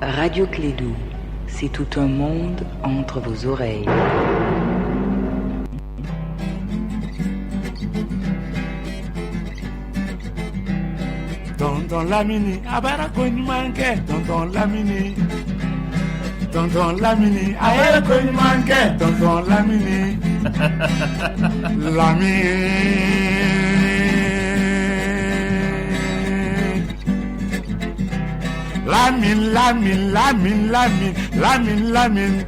Radio Klédu, c'est tout un monde entre vos oreilles. Tonton Lamini a baara ko ɲuman kɛ tonton Lamini tonton Lamini a ye ko ɲuman kɛ tonton Lamini Lamini Lamini Lamini Lamini Lamini Lamini Lamini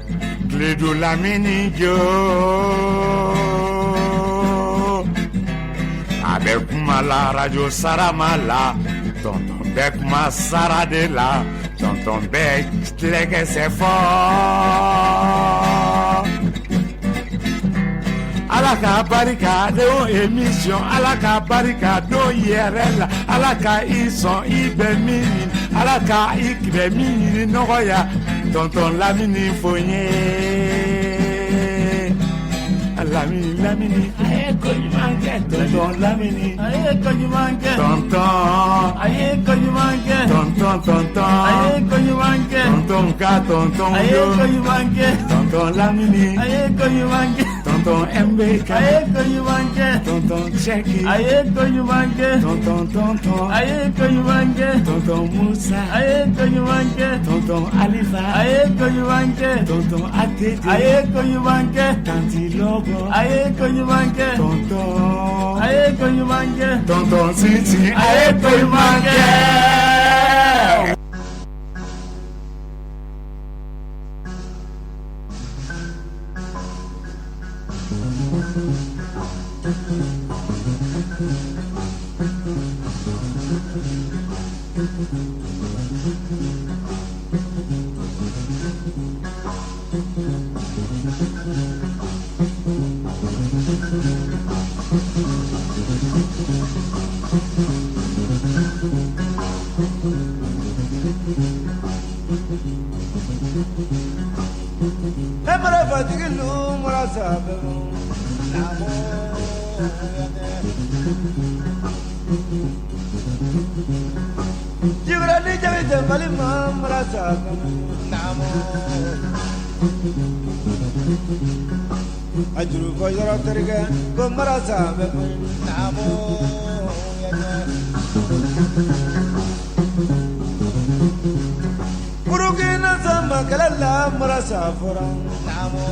Kledu Lamini jo a bɛ kuma la arajo sarama la tonton bɛ kuma sara de la tonton bɛ tilɛkɛsɛ fɔ ala ka barika don émission ala ka barika don yɛrɛ la ala ka i sɔn i bɛ min ɲini ala ka i bɛ min ɲini nɔgɔya tonton Lamini fo n ye Lamini Lamini a ye ko ɲuman kɛ tonton Lamini a ye ko ɲuman kɛ tonton a ye ko ɲuman kɛ tonton tonton a ye ko ɲuman kɛ tonton ka tonton a ye yo ko ɲuman kɛ tonton Lamini a ye ko ɲuman kɛ tonton MBK a ye ko ɲuman kɛ tonton Cheki a ye ko ɲuman kɛ tonton tonton a ye ko ɲuman kɛ tonton Musa a ye ko ɲuman kɛ tonton Alifa a ye ko ɲuman kɛ tonton ATT a ye ko ɲuman kɛ tanti Lobo a ye ko ɲuman kɛ tonton a ye ko ɲuman kɛ tonton Sisi a ye ko ɲuman kɛ. E mara fatigi lu mara sabe namo Jibra ni jabi te bali ma mara sabe namo A juru fɔ yɔrɔ terikɛ ko mara sabe namo Burukina sama kɛlɛ la mara fɔra namo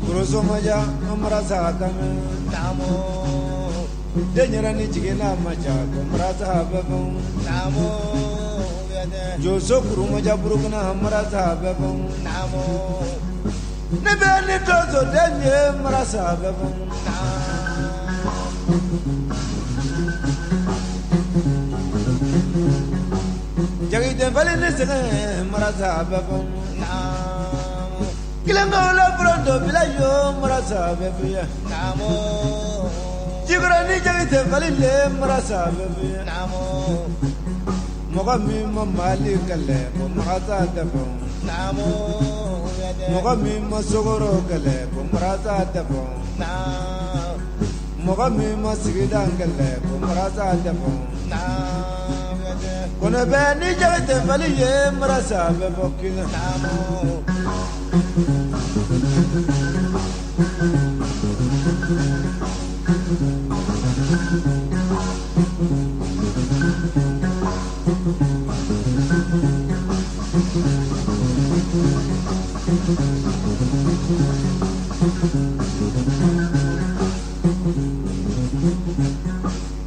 Korosomaja marasa kame namo Denyɛrɛni jiginna ma ca ko marasa bɛ fɔ namo Joso kurumaja Burukina marasa bɛ fɔ namo Ne bɛ ni tozo den ye marasa bɛ fɔ Jagiden falen ni sɛgɛn marasa bɛ fɔ namo Kelen la foronto bila yo marasa bɛ fɔ namo Jikɔrɔ ni jagiden falen le marasa bɛ fɔ namo Mɔgɔ min ma Mali kɛlɛ ko marasa tɛ fɔ namo Mɔgɔ min ma sokoro kɛlɛ ko marasa tɛ fɔ mɔgɔ min ma sigida kɛlɛ ko marasa tɛ fɔ Kɔnɔ bɛ ni jagiden falen ye marasa bɛ fɔ kina namo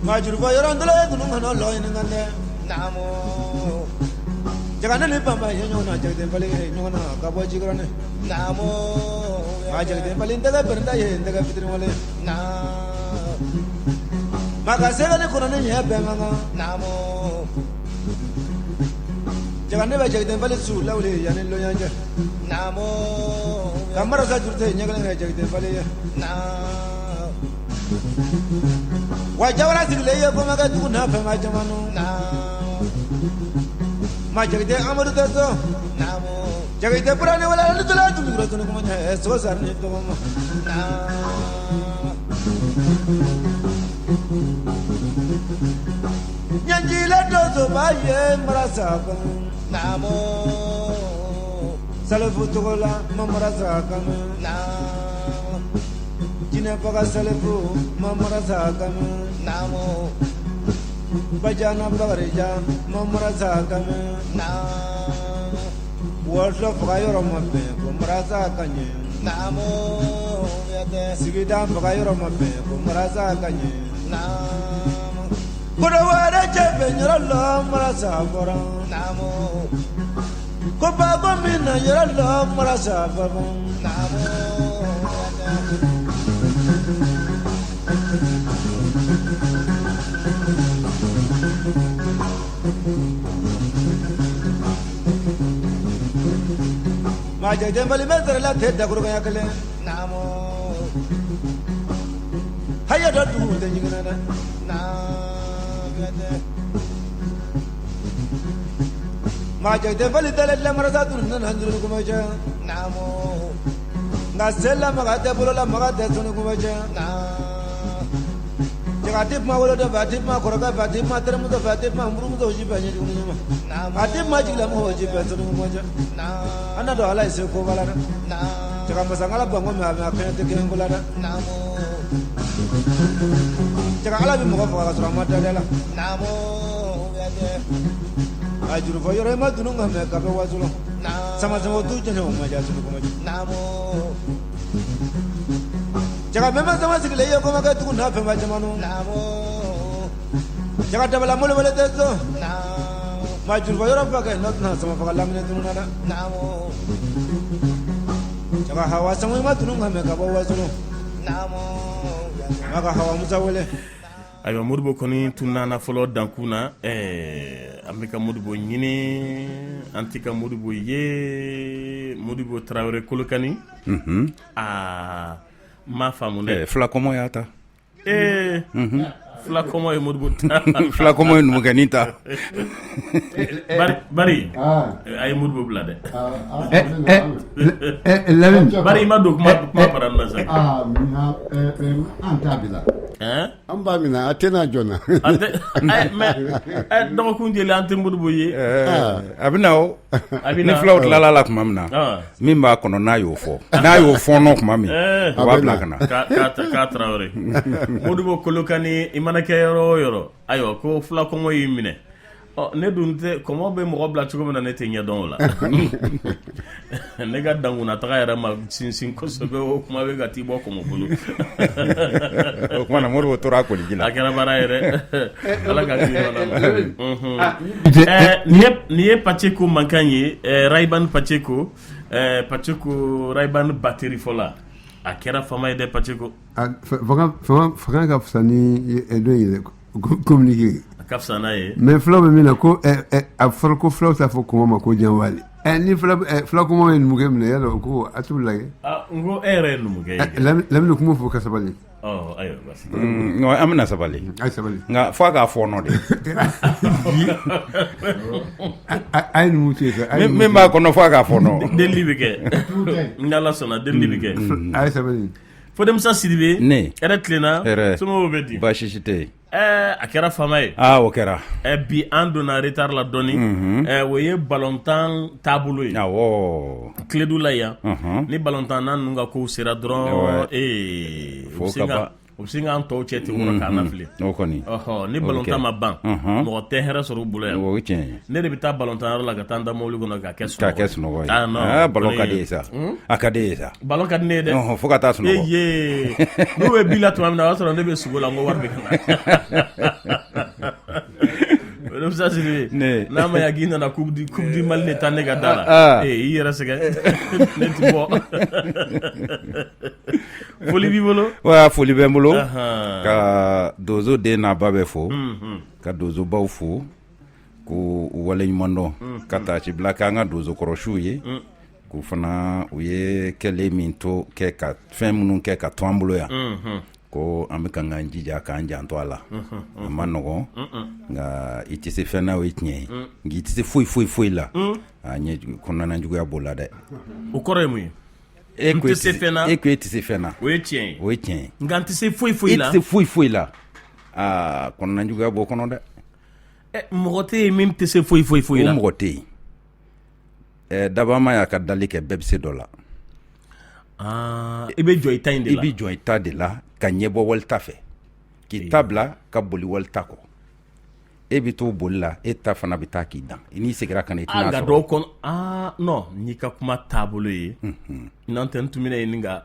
Majuru fɔ yɔrɔ ntɔlɔ ye tunu kɔnɔ lɔ ɲininka dɛ namo Jagane ni Bamba ye ɲɔgɔn na jagiden falen ye ɲɔgɔn na ka bɔ Jikɔrɔni namo Ma jagiden falen tɛgɛ pɛrɛnta ye tɛgɛ fitiriwale Maka sɛbɛnni kɔnɔ ni ɲɛ bɛn ka kan namo Jagane bɛ jagiden falen su lawuli yanni loɲɛ cɛ namo Ka marasa juru tɛ ɲɛ kelen kɛ jagiden falen ye Wa jawara sigilen ye komakɛ dugu n'a fɛn ma jamanu Ma jagiden Amadu tɛ so Jakite bura ni wala ni tula tunu kura tunu kuma ɲɛ sogo sari ni tɔgɔma. Ɲɛjila donso b'a ye marasa kanu. Naamu. Salifu tɔgɔ la ma marasa kanu. Naamu. Jinɛbaga salifu ma marasa kanu. Naamu. Bajana Bakarijan ma marasa kanu. Naamu. Wɔlɔsɔ faga yɔrɔ ma bɛn ko marasa ka ɲɛ. Naamu. Sigida faga yɔrɔ ma bɛn ko marasa ka ɲɛ. Naamu. Kodowari cɛ bɛ yɔrɔ la marasa fɔra. Naamu. Ko bako min na yɔrɔ la marasa fɔra. Naamu. Maa jɛnbali bɛ sɔrɔ la tɛ dakurunya kelen. Naamu. Haya dɔ dugu tɛ ɲiginna dɛ. Naamu. Maa jɛnbali tɛ lamarasa tun nana juru kuma cɛ. Naamu. Nka sen lamaga tɛ bolo lamaga tɛ sɔnni kuma cɛ. Naamu. A tɛ kuma wolo fɛ a tɛ kuma kɔrɔkɛ fɛ a tɛ kuma terimuso fɛ a tɛ kuma furumuso si fɛ ɲɛjugu ma a tɛ kuma jigilamɔgɔ si fɛ sɔnni kuma cɛ. An na don Ala ye se ko la dɛ. Cɛka masankala banko mɛ a kɛɲɛ tɛ kelen ko la dɛ. Cɛka Ala bɛ mɔgɔ faga ka sɔrɔ a ma da la. A jurufɔ yɔrɔ i ma dunun kan mɛn ka bɛ wasolon. Sama sama tu jɛnɛ o ma diya sɔnni kuma cɛ. Cɛka mɛma sama sigilen i ye kɔmakɛ tugun n'a fɛnba jamanu. Cɛka dabala molobali tɛ so. Maa jurufɔ yɔrɔ fa kɛ n'o tɛna sama faga lamini tunun na dɛ. Cɛka hawa sango i ma dunun kan mɛn ka bɔ wasolon. Maa ka hawa musa wele. Ayiwa Modibo kɔni tununna fɔlɔ dankun na an bɛ ka Modibo ɲini an tɛ ka Modibo ye Modibo Tarawele Kolokani aa n m'a faamu dɛ fila kɔmɔ y'a ta ee fila kɔmɔ ye Modibo ta fila kɔmɔ ye numukɛnin ta Bari a ye Modibo bila dɛ Lamini Bari i ma don kuma kuma na sa an t'a bila an b'a minɛ a tɛna jɔn na mais dɔgɔkun jeli an tɛ Modibo ye a bɛ na o ni fulaw tilala la tuma min na min b'a kɔnɔ n'a y'o fɔ n'a y'o fɔɔnɔ tuma min a b'a bila ka na k'a Tarawele Modibo Kolokani i mana kɛ yɔrɔ o yɔrɔ ayiwa ko fula kɔngɔ y'i minɛ ɔ ne dun tɛ kɔngɔ bɛ mɔgɔ bila cogo min na ne tɛ ɲɛ dɔn o la ne ka dankunna taga yɛrɛ ma sinsin kosɛbɛ o kuma bɛ ka t'i bɔ kɔmɔ bolo o tuma na Modibo tora a koliji la a kɛra baara yɛrɛ ala ka nin ye Paceko mankan ye Rayban Paceko Paceko Rayban batterie fɔla a kɛra fama ye dɛ Paceko fanga ka fisa ni dɔ ye dɛ communiqué a ka fisa n'a ye mais fulaw bɛ min na ko a fɔra ko fulaw t'a fɔ kɔmɔ ma ko janwali ni fula kɔmɔ ye numukɛ minɛ yala o ko a t'u lajɛ n ko e yɛrɛ ye numukɛ ye Lamini kuma fɔ ka sabali ayiwa basi an bɛna sabali a ye sabali nka fo a k'a fɔɔnɔ de a ye numu to yen min b'a kɔnɔ fo a k'a fɔɔnɔ delili bɛ kɛ ni Ala sɔnna delili bɛ kɛ a ye sabali Fode Musa Sidibe ne hɛrɛ tilenna hɛrɛ somɔgɔw bɛ di baasi si tɛ yen a kɛra faama ye aa o kɛra bi an donna retard la dɔɔni o ye balontan taabolo ye awɔ Kledu la yan ni balontan na ninnu ka kow sera dɔrɔn ee fo ka ban u bɛ sin k'an tɔw cɛ ten kɔrɔ k'an lafili o kɔni ɔhɔ ni balontan ma ban mɔgɔ tɛ hɛrɛ sɔrɔ u bolo yan o ye tiɲɛ ye ne de bɛ taa balontan yɔrɔ la ka taa n da mobili kɔnɔ ka kɛ sunɔgɔ k'a kɛ sunɔgɔ ye ah non ah balon ka di ye sa a ka di ye sa balon ka di ne ye dɛ fo ka taa sunɔgɔ ee n'u bɛ bi la tuma min na o y'a sɔrɔ ne bɛ sugo la n ko wari bɛ ka na Musa Sidibe n'a ma ya k'i nana coupe du Mali de tan ne ka da la ee i yɛrɛ sɛgɛn ne ti bɔ foli b'i bolo wa foli bɛ n bolo ka donso den n'a ba bɛɛ fo ka donsobaw fo k'u waleɲuman dɔn ka taasibila k'an ka donsokɔrɔsiw ye k'u fana u ye kɛlen min to kɛ ka fɛn minnu kɛ ka to an bolo yan. Ko an bɛ ka k'an jija k'an janto a la a ma nɔgɔn nka i tɛ se fɛn na o ye tiɲɛ ye nka i tɛ se foyi foyi foyi la a ɲɛ kɔnɔna juguya b'o la dɛ. O kɔrɔ ye mun ye? E ko e tɛ se fɛn na, e ko e tɛ se fɛn na, o ye tiɲɛ ye, o ye tiɲɛ ye, nka n tɛ se foyi foyi la, e tɛ se foyi foyi la, aa kɔnɔna juguya b'o kɔnɔ dɛ. Ɛ mɔgɔ tɛ yen min tɛ se foyi foyi foyi la, o mɔgɔ tɛ yen. Ɛ dabama y'a ka dali kɛ bɛɛ bɛ se dɔ la. Aa i bɛ jɔ i ta in de la, i bɛ jɔ i ta de la ka ɲɛbɔ wali ta fɛ, k'i ta bila ka boli wali ta kɔ. E bɛ t'o boli la e ta fana bɛ taa k'i dan n'i seginna ka na i tɛna sɔrɔ. Dɔw kɔnɔ aa non n'i ka kuma taabolo ye n'an tɛ n tun bɛna ɲininka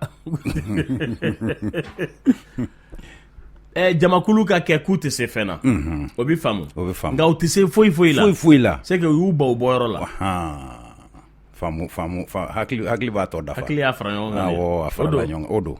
jamakulu ka kɛ k'u tɛ se fɛn na o bɛ faamu o bɛ faamu nka u tɛ se foyi foyi la foyi foyi la c'est que u y'u ban u bɔyɔrɔ la. Faamu faamu hakili b'a tɔ dafa hakili y'a fara ɲɔgɔn kan awɔ a farala ɲɔgɔn kan o don.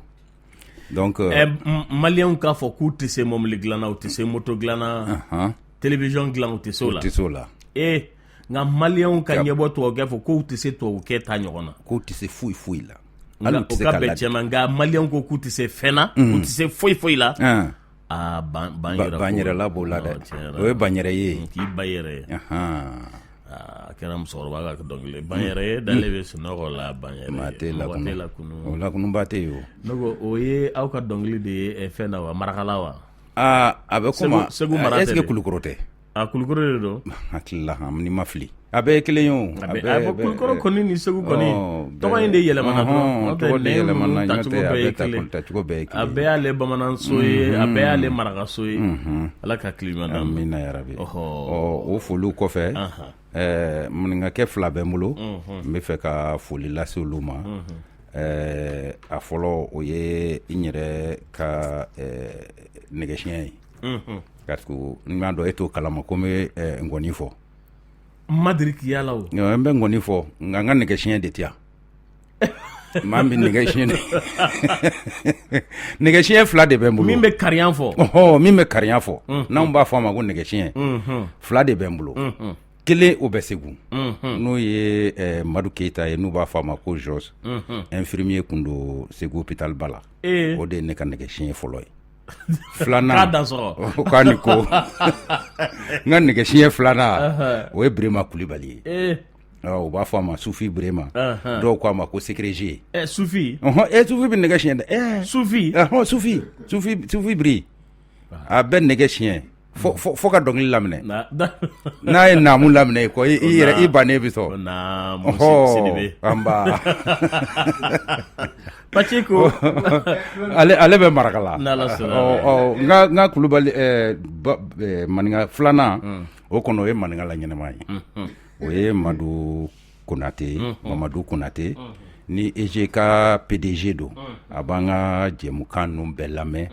Donc maliyɛnw k'a fɔ k'u tɛ se mobili dilanna u tɛ se moto dilanna télévision dilan u tɛ se o la u tɛ se o la ee nka maliyɛnw ka ɲɛbɔ tubabukɛ fɛ k'u tɛ se tubabukɛ ta ɲɔgɔn na k'u tɛ se foyi foyi la hali u tɛ se ka bɛn cɛ ma nka maliyɛnw ko k'u tɛ se fɛn na u tɛ se foyi foyi la aa ban yɛrɛla b'o la dɛ o ye ban yɛrɛ ye k'i ba yɛrɛ ye a kɛra musokɔrɔba ka dɔnkili ban yɛrɛ ye dalen bɛ sunɔgɔ la ban yɛrɛ ye mɔgɔ tɛ lakunu o lakununba tɛ yen o ne ko o ye aw ka dɔnkili de ye fɛn na wa marakala wa aa a bɛ komi Segu mara est-ce que Kulukɔrɔ tɛ a Kulukɔrɔ de don hakili la ni n ma fili a bɛɛ ye kelen ye o a bɛɛ Kulukɔrɔ kɔni ni Segu kɔni tɔgɔ in de yɛlɛmana dɔrɔn tɔgɔ de yɛlɛmana tacogo bɛɛ ye kelen tacogo bɛɛ ye kelen a bɛɛ y'ale bamananso ye a bɛɛ y'ale marakaso ye Ala ka tile ɲuman d'an ma amina yarabi ɔ o foliw kɔfɛ maninkakɛ fila bɛ n bolo n bɛ fɛ ka foli lase olu ma a fɔlɔ o ye n yɛrɛ ka nɛgɛsiɲɛ ye parce que n b'a dɔn e t'o kalama ko n bɛ nkɔni fɔ n ma deli k'i y'a la o n bɛ nkɔni fɔ nka n ka nɛgɛsiɲɛ de tɛ yan maa min nɛgɛsiɲɛ nɛgɛsiɲɛ fila de bɛ n bolo min bɛ kariyan fɔ ɔhɔ min bɛ kariyan fɔ n'anw b'a fɔ a ma ko nɛgɛsiɲɛ fila de bɛ n bolo kelen o bɛ segu n'o ye madu keyita ye n'u b'a fɔ a ma ko jos infirmier kun don segu hôpital ba la o de ye ne ka nɛgɛsiɲɛ fɔlɔ ye filanan k'a dansɔgɔ k'a ni ko n ka nɛgɛsiɲɛ filanan o ye Birema Kulibali ye u b'a fɔ a ma Sufi Birema dɔw ko a ma ko Secret Sufi Sufi bɛ nɛgɛ siɲɛ dɛ Sufi Sufi Sufi Biri a bɛ nɛgɛ siɲɛ fo ka dɔnkili laminɛ n'a ye naamu laminɛ kɔ i yɛrɛ i bannen bɛ sɔn nba Paciko ale bɛ Marakala n ka kulubali maninka filanan o kɔnɔ o ye maninkala ɲɛnama ye o ye Madu Konate Mamadu Konate ni EGK PDG don a b'an ka jɛmukan ninnu bɛɛ lamɛn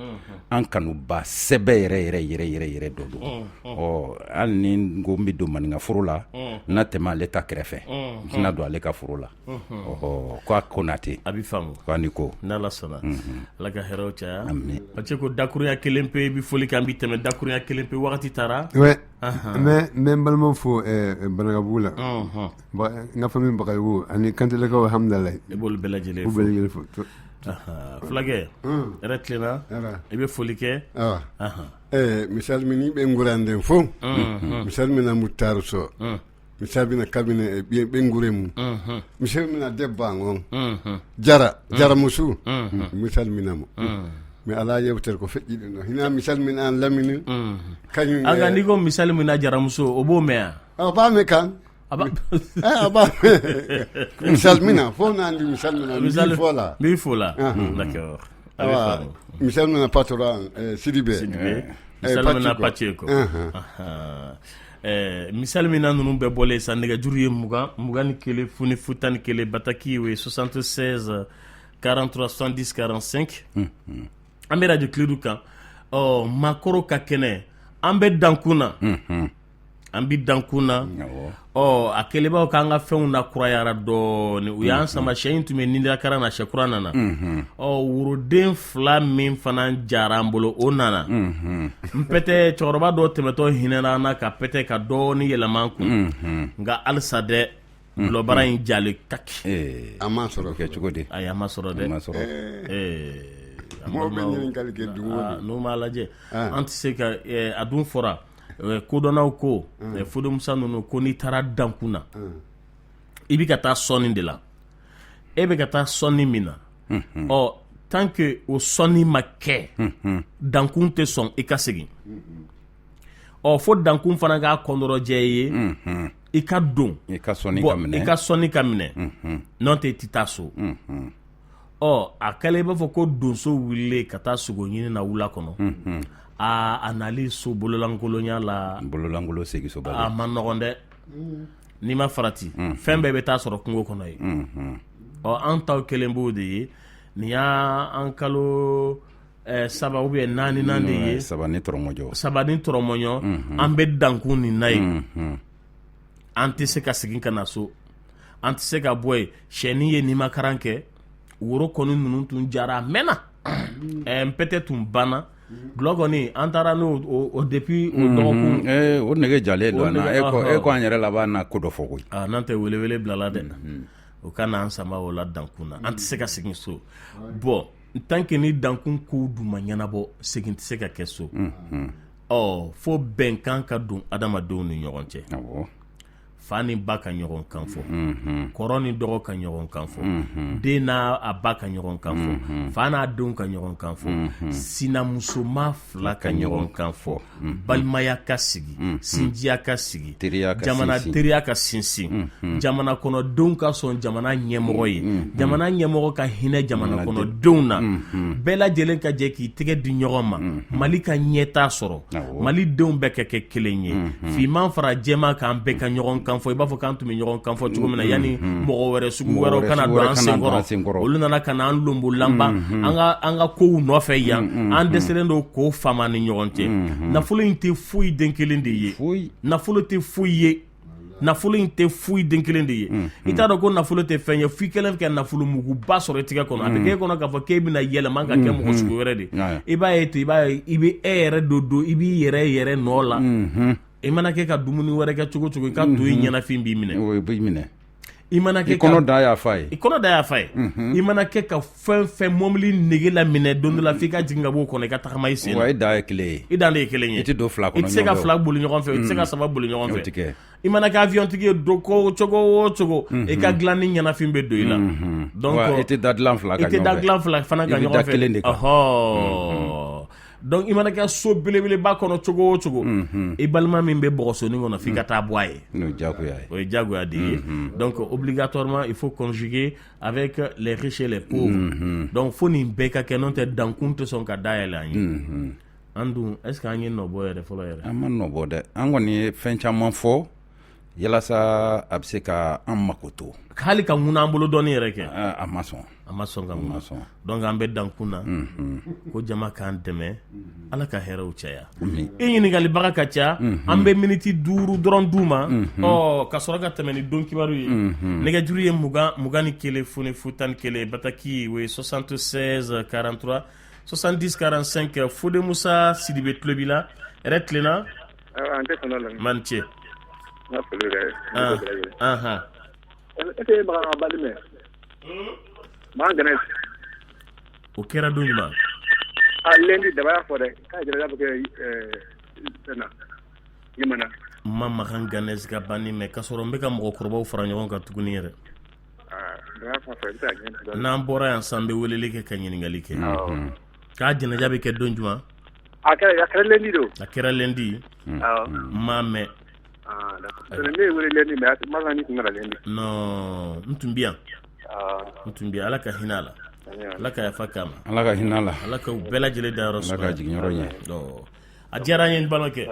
an kanuba sɛbɛ yɛrɛ yɛrɛ yɛrɛ yɛrɛ yɛrɛ dɔ don ɔ hali ni n ko n bɛ don maninka foro la n na tɛmɛ ale ta kɛrɛfɛ n tɛna don ale ka foro la ɔ ko a Konate a bɛ faamu k'a ni ko n'Ala sɔnna Ala ka hɛrɛw caya Paciko dakurunya kelen pe i bɛ foli kɛ an bɛ tɛmɛ dakurunya kelen pe wagati taara N bɛ n balimaw fo Banankabugu la n ka famille Bagayogo ani Kantelakaw hamidalayi i b'olu bɛɛ lajɛlen fo fulakɛ hɛrɛ tilenna i bɛ foli kɛ mi salmini ɓeynguure an nden fof mi salmina Mouctar Sow mi salmina kabine e ɓeynguure mum mi salmina debbo an on Jara Jara Moussou mi salminamo mi alaa yewtere ko feƴƴi ɗum ɗo hina mi salmina an Lamine kañum aga n'i ko mi salmina Jaramuso o b'o mɛn wa a b'a mɛn kan a b'a mi salmina fof no andi mi salmina mi b'i fo la n b'i fo la d'accord awa mi salmina patron an Sidibé Sidibé mi salmina Paceko mi salmina ninnu bɛɛ bɔlen sa nɛgɛjuru ye 20 21 0 0 11 bataki o ye 76 43 70 45 an bɛ radio Kledu kan ɔ maakɔrɔw ka kɛnɛ an bɛ dankun na an bɛ dankun na ɔ a kɛlenbaw k'an ka fɛnw na kurayara dɔɔnin u y'an sama sɛ in tun bɛ nidakaran na sɛ kura nana ɔ woroden fila min fana jara an bolo o nana n pɛtɛ cɛkɔrɔba dɔ tɛmɛtɔ hinɛna an na ka pɛtɛ ka dɔɔnin yɛlɛma an kun nka halisa dɛ dulɔbara in jalen kaki a ma sɔrɔ kɛ cogo di ayi a ma sɔrɔ dɛ a ma sɔrɔ Mɔgɔw bɛ ɲininkali kɛ dugu o don n'u m'a lajɛ an tɛ se ka a dun fɔra kodɔnnaw ko Fode Musa ninnu ko n'i taara dankun na i bɛ ka taa sɔnni de la e bɛ ka taa sɔnni min na ɔ tant que o sɔnni ma kɛ dankun tɛ sɔn i ka segin ɔ fo dankun fana k'a kɔndɔrɔjɛ ye i ka don i ka sɔnni ka minɛ n'o tɛ i tɛ taa so ɔ a kɛlen i b'a fɔ ko donso wulilen ka taa sogo ɲini na wula kɔnɔ aa a nali so bololankolonya la bololankolon segin so a man nɔgɔn dɛ n'i ma farati fɛn bɛɛ bɛ taa sɔrɔ kungo kɔnɔ yen ɔ an taw kelen b'o de ye nin y'an kalo saba ou bien naaninan de ye saba ni tɔrɔmɔjɔ saba ni tɔrɔmɔɲɔ an bɛ dankun nin na yen an tɛ se ka segin ka na so an tɛ se ka bɔ yen sɛni ye nimakaran kɛ woro kɔni ninnu tun jara a mɛnna npɛtɛ tun banna dulɔ kɔni an taara n'o o depuis o dɔgɔkun o nege jalen don an na e ko an yɛrɛ laban na ko dɔ fɔ koyi n'an tɛ welewele bilala dɛ o ka n'an sama o la dankun na an tɛ se ka segin so bon tant que ni dankun kow dun ma ɲɛnabɔ segin tɛ se ka kɛ so ɔ fo bɛnkan ka don adamadenw ni ɲɔgɔn cɛ fa ni ba ka ɲɔgɔn kan fɔ kɔrɔ ni dɔgɔ ka ɲɔgɔn kan fɔ den n'a a ba ka ɲɔgɔn kan fɔ fa n'a denw ka ɲɔgɔn kan fɔ sinamusoma fila ka ɲɔgɔn kan fɔ balimaya ka sigi sinjiya ka sigi jamana teriya ka sinsin jamana kɔnɔdenw ka sɔn jamana ɲɛmɔgɔ ye jamana ɲɛmɔgɔ ka hinɛ jamana kɔnɔdenw na bɛɛ lajɛlen ka jɛ k'i tɛgɛ di ɲɔgɔn ma Mali ka ɲɛtaa sɔrɔ Mali denw bɛɛ ka kɛ kelen ye finman fara jɛman kan bɛɛ ka ɲɔgɔn kan fɔ i b'a fɔ k'an tun bɛ ɲɔgɔn kan fɔ cogo min na yanni mɔgɔ wɛrɛ sugu wɛrɛw ka na don an senkɔrɔ olu nana ka na an lonbolanba an ka kow nɔfɛ yan an dɛsɛlen don k'o faamu ni ɲɔgɔn cɛ nafolo in tɛ foyi den kelen de ye nafolo tɛ foyi ye nafolo in tɛ foyi den kelen de ye i t'a dɔn ko nafolo tɛ fɛn ye f'i kɛlen ka nafolo muguba sɔrɔ i tɛgɛ kɔnɔ a bɛ k'e kɔnɔ k'a fɔ k'e bɛna yɛlɛma ka kɛ mɔgɔ sugu wɛrɛ de i b'a ye ten i b'a ye i bɛ e yɛrɛ don don i b'i yɛrɛ yɛrɛ nɔ la i mana kɛ ka dumuni wɛrɛ kɛ cogo cogo i ka to i ɲɛnafin b'i minɛ i mana kɛ i kɔnɔ da y'a fa ye i kɔnɔ da y'a fa ye i mana kɛ ka fɛn fɛn mɔbili nege laminɛ don dɔ la f'i ka jigin ka b'o kɔnɔ i ka tagama i sen na i dan ye kelen ye i dan de ye kelen ye i tɛ don fila kɔnɔ i tɛ se ka fila boli ɲɔgɔn fɛ i tɛ se ka saba boli ɲɔgɔn fɛ i mana kɛ avion tigi ye don ko cogo o cogo i ka dilanni ɲɛnafin bɛ don i la donc i tɛ da dilan fila kan i tɛ da dilan fila fana kan ɲɔgɔn fɛ kelen de kan ɔhɔ donc i mana kɛ so belebeleba kɔnɔ cogo o cogo i balima min bɛ bɔgɔsonin kɔnɔ f'i ka taa bɔ a ye n'o ye diyagoya ye o ye diyagoya de ye donc obligatoirement il faut conjuguer avec les riches et les pauvres donc fo nin bɛɛ ka kɛ n'o tɛ dankun tɛ sɔn ka dayɛlɛ an ye an dun est ce que an ye nɔ bɔ yɛrɛ fɔlɔ yɛrɛ an ma nɔ bɔ dɛ an kɔni ye fɛn caman fɔ yalasa a bɛ se ka an makoto hali ka ŋuna an bolo dɔɔni yɛrɛ kɛ a ma sɔn a ma sɔn ka ŋuna donc an bɛ dankun na ko jama k'an dɛmɛ ala ka hɛrɛw caya i ɲininkalibaga ka ca an bɛ miniti 5 dɔrɔn d'u ma ɔ ka sɔrɔ ka tɛmɛ ni don kibaru ye nɛgɛjuru ye 20 21 00 11 bataki o ye 76 43 70 45 Fode Musa Sidibe tulo b'i la hɛrɛ tilenna man ce o kɛra don jumɛn lundi daba y'a fɔ dɛ k'a jira bɛ kɛ n ma Makan Ganez ka banni mɛn k'a sɔrɔ n bɛ ka mɔgɔkɔrɔbaw fara ɲɔgɔn kan tuguni yɛrɛ n'an bɔra yan sisan n bɛ weleli kɛ ka ɲininkali kɛ k'a janaja bɛ kɛ don jumɛn a kɛra lundi don a kɛra lundi n m'a mɛn ne wele lundi mais non n tun bɛ yan n tun bɛ ala ka hinɛ a la ala ka yafa k'a ma ala ka hinɛ a la ala ka u bɛɛ lajɛlen dayɔrɔ sumaya ala ka jiginyɔrɔ ɲɛ a diyara an ye n balimakɛ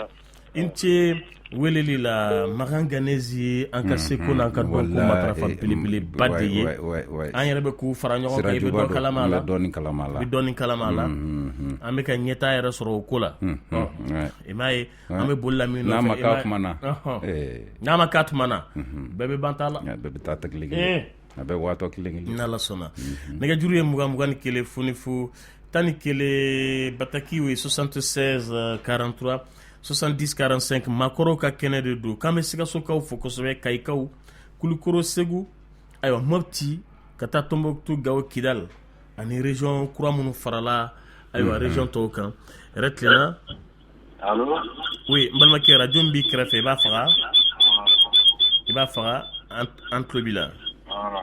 i ni ce weleli la Makan Ganezi ye an ka seko n'an ka dɔnko matarafa belebeleba de ye an yɛrɛ bɛ k'u fara ɲɔgɔn kan i bɛ dɔ kalama la i bɛ dɔɔni kalama la an bɛ ka ɲɛtaa yɛrɛ sɔrɔ o ko la i m'a ye an bɛ boli la min nɔfɛ n'a ma k'a tuma na n'a ma k'a tuma na bɛɛ bɛ ban ta la bɛɛ bɛ taa kelen kelen a bɛ waatɔ kelen kelen n'Ala sɔnna nɛgɛjuru ye 20 21 00 11 bataki o ye 76 43 70 45 maakɔrɔw ka kɛnɛ de don k'an bɛ Sikasokaw fo kosɛbɛ Kayikaw Kulukoro Segu ayiwa Mɔpti ka taa Tɔnbɔkutu Gawo Kidali ani région kura minnu farala Ayiwa, région tɔw kan. Hɛrɛ tilenna. Allo. Oui, n balimakɛ, radio min b'i kɛrɛfɛ, i b'a faga. I b'a faga, an tulo b'i la. Voilà.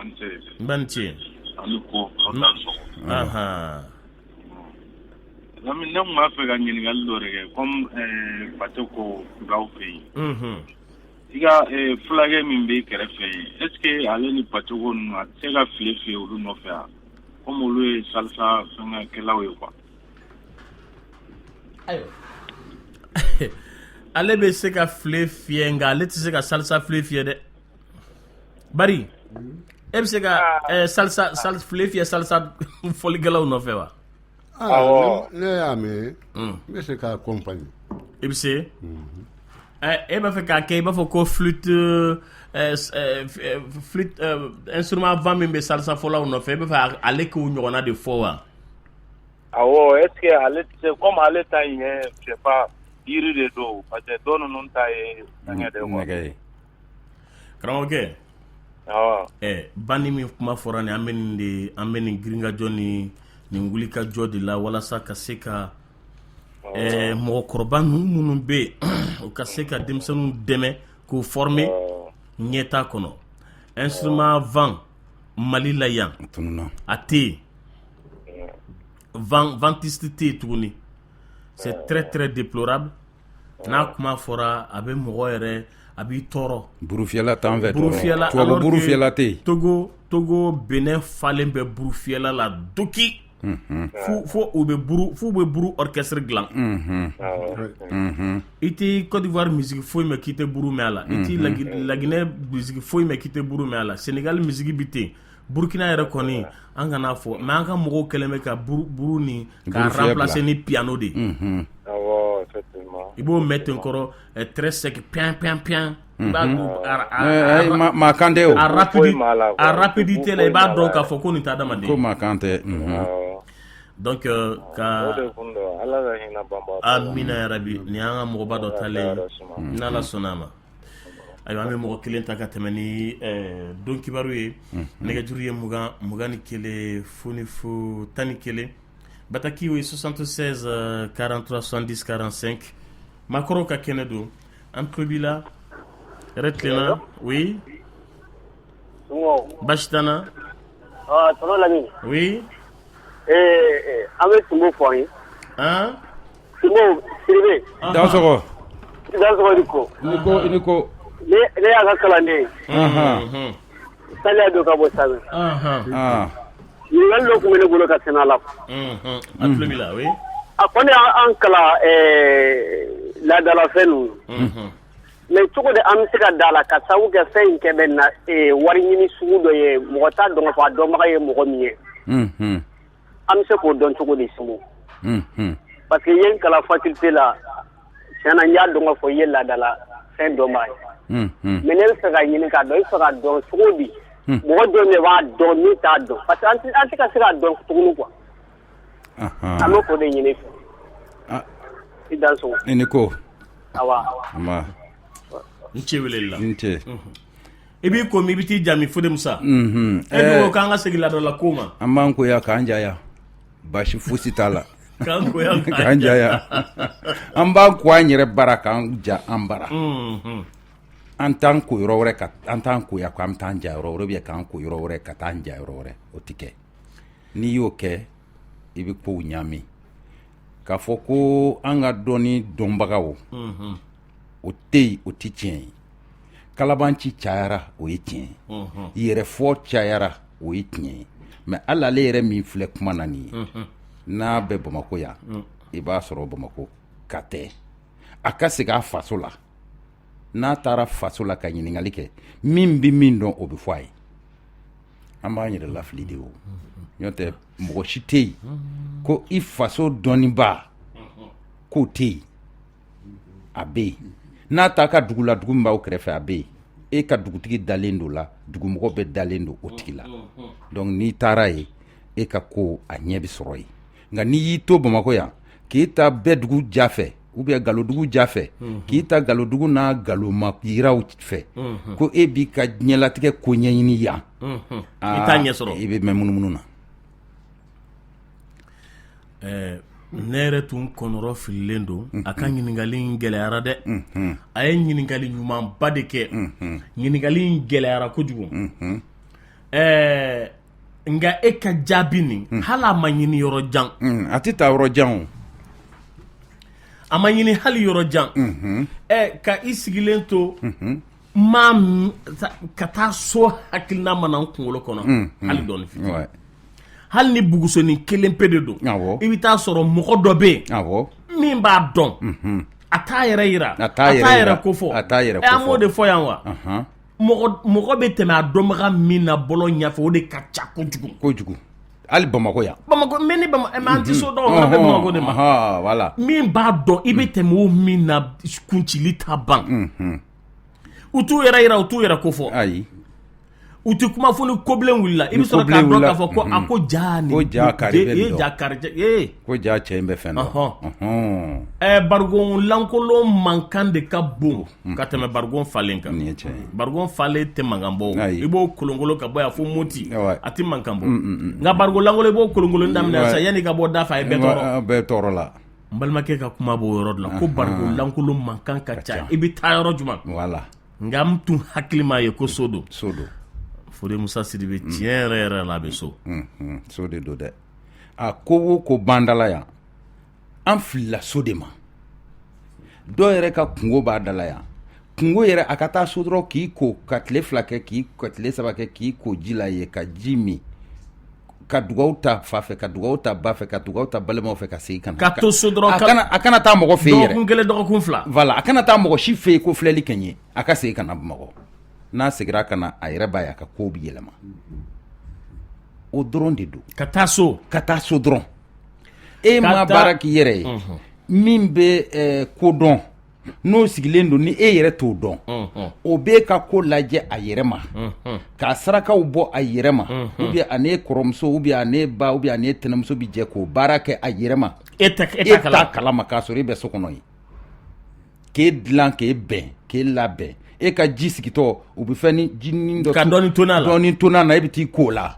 An ce. N ba ni ce. Ani ko aw ta sɔgɔ. Ahan. Lamini, ne tun b'a fɛ ka ɲininkali dɔ de kɛ comme Pate ko b'aw fɛ yen. I ka fulakɛ min b'i kɛrɛfɛ yen, est ce que ale ni Pate ko ninnu, a tɛ se ka file fiyɛ olu nɔfɛ wa? Comme olu ye salsa fɛngɛkɛlaw ye quoi. Ayiwa. Ale bɛ se ka file fiyɛ, nka ale tɛ se ka salsa file fiyɛ dɛ. Bari e bɛ se ka salsa file fiyɛ salsa fɔlikɛlaw nɔfɛ wa? Awɔ. Ne y'a mɛn, n bɛ se k'a accompagner. I bɛ se? E b'a fɛ k'a kɛ i b'a fɔ ko flûte, instrument vent min bɛ salsa fɔlaw nɔfɛ, e b'a fɛ ale k'o ɲɔgɔnna de fɔ wa? Awɔ, est ce que ale tɛ se, comme ale ta in ye, je sais pas, yiri de don, parce que dɔ ninnu ta ye fɛngɛ de ye quoi. Nɛgɛ ye. Karamɔgɔkɛ. Awɔ. Bandi min kuma fɔra nin, an bɛ nin de, an bɛ nin girinkajɔ ni nin wulikajɔ de la walasa ka se ka mɔgɔkɔrɔba ninnu minnu bɛ yen, u ka se ka denmisɛnninw dɛmɛ k'u former ɲɛta kɔnɔ. Instrument vent Mali la yan, tununna. A tɛ yen. Vent, ventiste tɛ yen tuguni. C'est très très déplorable. N'a kuma fɔra, a bɛ mɔgɔ yɛrɛ, a b'i tɔɔrɔ. Burufiyɛla t'an fɛ. Burufiyɛla. Tubabu burufiyɛla tɛ yen. Togo, Benin falen bɛ burufiyɛla la doki. Fo u bɛ buru, f'u bɛ buru orchestre dilan. I tɛ Côte d'Ivoire musique foyi mɛn k'i tɛ buru mɛn a la. I tɛ Laginɛ musique foyi mɛn k'i tɛ buru mɛn a la. Sénégal musique bi ten. Burkina yɛrɛ kɔni, an kana fɔ, mais an ka mɔgɔw kɛlen bɛ ka buru ni k'a remplacer ni piano de ye. Awɔ, effectivement. I b'o mɛn ten kɔrɔ, très sec, pian pian pian. Maa kan tɛ o. A rapidité la, i b'a dɔn k'a fɔ ko nin tɛ adamaden. Ko maa kan tɛ. Donc ka O de kun don, Ala ka hinɛ banbaatɔ la. Amina yarabi. Nin y'an ka mɔgɔba dɔ talen ye, n'Ala sɔnna a ma. Ayiwa, an bɛ mɔgɔ kelen ta ka tɛmɛ ni don kibaru ye. Nɛgɛjuru ye 20 21 0 0 11. Bataki o ye 76 43 70 45. Maakɔrɔw ka kɛnɛ don. An tulo b'i la. Hɛrɛ tilenna. Oui. Baasi t'an na. Tonton Lamini. Oui. An bɛ Tunbo fɔ an ye. Han? Tunbo Sidibe. Dansɔgɔ. Dansɔgɔ i ni ko. I ni ko, i ni ko. Ne y'a ka kalanden ye. Saliya don ka bɔ Sami. Ɲininkali dɔ tun bɛ ne bolo ka tɛmɛ a la. An tulo b'i la, oui. A kɔni y'an kalan laadalafɛn ninnu. Mais cogo di an bɛ se ka da la ka sababu kɛ fɛn in kɛ bɛ na wari ɲini sugu dɔ ye, mɔgɔ t'a dɔn k'a fɔ a dɔnbaga ye mɔgɔ min ye. An bɛ se k'o dɔn cogo di, Sinbo? Parce que i ye n kalan faculté la, tiɲɛ na, n y'a dɔn k'a fɔ i ye laadala fɛn dɔnbaga ye. Mais ne bɛ fɛ ka ɲini k'a dɔn, i bɛ fɛ k'a dɔn cogo di? Mɔgɔ jɔn de b'a dɔn min t'a dɔn? Parce que an tɛ ka se k'a dɔn tuguni quoi. An bɛ k'o de ɲini fɛ. I danso. I ni ko. Awa. Nba. N ce wele la. N ce. I b'i ko min, i bɛ t'i jaabi Fode Musa. E dun ko k'an ka segin laadala ko ma. An b'an koya k'an jaya. Baasi fosi t'a la. K'an koya k'an jaya. An b'an ko an yɛrɛ bara k'an ja an bara. An t'an ko yɔrɔ wɛrɛ ka an t'an koya k'an bɛ t'an ja yɔrɔ wɛrɛ ou bien k'an ko yɔrɔ wɛrɛ ka t'an ja yɔrɔ wɛrɛ, o tɛ kɛ. N'i y'o kɛ, i bɛ kow ɲaami. K'a fɔ ko an ka dɔnni dɔnbagaw, o tɛ yen, o tɛ tiɲɛ ye. Kalabanci cayara, o ye tiɲɛ ye. Yɛrɛfɔ cayara, o ye tiɲɛ ye. Mais hali ale yɛrɛ min filɛ kuma na nin ye, n'a bɛ Bamakɔ yan, i b'a sɔrɔ Bamakɔ ka tɛ. A ka segin a faso la. N'a taara faso la ka ɲininkali kɛ, min bɛ min dɔn, o bɛ fɔ a ye. An b'an yɛrɛ lafili de o. N'o tɛ, mɔgɔ si tɛ yen ko i faso dɔnnibaa k'o tɛ yen. A bɛ yen. N'a t'a ka dugu la, dugu min b'aw kɛrɛfɛ, a bɛ yen. E ka dugutigi dalen don la, dugumɔgɔ bɛɛ dalen don o tigi la. Donc n'i taara yen, e ka ko a ɲɛ bɛ sɔrɔ yen. Nka n'i y'i to Bamakɔ yan k'e ta bɛɛ dugu ja fɛ ou bien galodugu ja fɛ, k'i ta galodugu n'a galoma yiraw fɛ, ko e b'i ka diɲɛlatigɛ ko ɲɛɲini yan, i t'a ɲɛ sɔrɔ. I bɛ mɛn munumunu na. Ne yɛrɛ tun kɔnɔrɔ fililen don a ka ɲininkali in gɛlɛyara dɛ a ye ɲininkali ɲumanba de kɛ ɲininkali in gɛlɛyara kojugu ɛɛ nka e ka jaabi nin hali a ma ɲini yɔrɔ jan a tɛ taa yɔrɔ jan a ma ɲini hali yɔrɔ jan ɛ ka i sigilen to maa ka taa so hakilina ma na n kunkolo kɔnɔ hali dɔɔni fitinin hali ni bugusonin kelen pe de don i bɛ taa sɔrɔ mɔgɔ dɔ bɛ yen min b'a dɔn a t'a yɛrɛ yira a t'a yɛrɛ ko fɔ a t'a yɛrɛ an b'o de fɔ yan wa mɔgɔ bɛ tɛmɛ a dɔnbaga min na bɔlɔn ɲɛfɛ o de ka ca kojugu kojugu hali bamakɔ yan bamakɔ mais ni an tɛ so dɔn bɛ bamakɔ de ma voilà min b'a dɔn i bɛ tɛmɛ o min na kuncili ta ban u t'u yɛrɛ yira u t'u yɛrɛ ko fɔ ayi u tɛ kuma fo ni kobilen wulila i bɛ sɔrɔ k'a dɔn k'a fɔ ko a ko jaa nin ko jaa kari bɛ nin ja kari ee ko jaa cɛ in bɛ fɛn dɔn ɛ barigon lankolon mankan de ka bon ka tɛmɛ barigon falen kan nin ye tiɲɛ ye barigon falen tɛ mankan bɔ i b'o kolonkolon ka bɔ yan fo Moti a tɛ mankan bɔ nka barigon lankolon i b'o kolonkolon daminɛ sisan yanni ka bɔ da fɛ a ye bɛɛ tɔɔrɔ bɛɛ tɔɔrɔ la n balimakɛ ka kuma b'o yɔrɔ de la ko barigon lankolon mankan ka ca i bɛ taa yɔrɔ jumɛn voilà nka n tun hakili m'a ye ko so don so don Fode Musa Sidibe tiɲɛ yɛrɛ yɛrɛ la a bɛ so so de don dɛ a ko o ko b'an da la yan an filila so de ma dɔw yɛrɛ ka kunko b'a da la yan kunko yɛrɛ a ka taa so dɔrɔn k'i ko ka tile 2 kɛ k'i ka tile 3 kɛ k'i ko ji la ye ka ji min ka dugawu ta fa fɛ ka dugawu ta ba fɛ ka dugawu ta balimaw fɛ ka segin ka na ka to so dɔrɔn a kana taa mɔgɔ fɛ yen yɛrɛ dɔgɔkun kelen dɔgɔkun fila voilà a kana taa mɔgɔ si fɛ yen ko filɛli kɛ n ye a ka segin ka na Bamakɔ n'a seginna ka na a yɛrɛ b'a ye a ka kow bɛ yɛlɛma o dɔrɔn de don ka taa so ka taa so dɔrɔn e ma baara k'i yɛrɛ ye min bɛ ko dɔn n'o sigilen don ni e yɛrɛ t'o dɔn o b'e ka ko lajɛ a yɛrɛ ma k'a sarakaw bɔ a yɛrɛ ma ou bien a n'e kɔrɔmuso ou bien a n'e ba ou bien a n'e tɛnɛmuso bɛ jɛ k'o baara kɛ a yɛrɛ ma e t'a kalama k'a sɔrɔ e bɛ so kɔnɔ yen k'e dilan k'e bɛn k'e labɛn e ka ji sigitɔ u bɛ fɛn ni ji dɔ ka dɔɔni dɔɔni to na e bɛ t'i ko la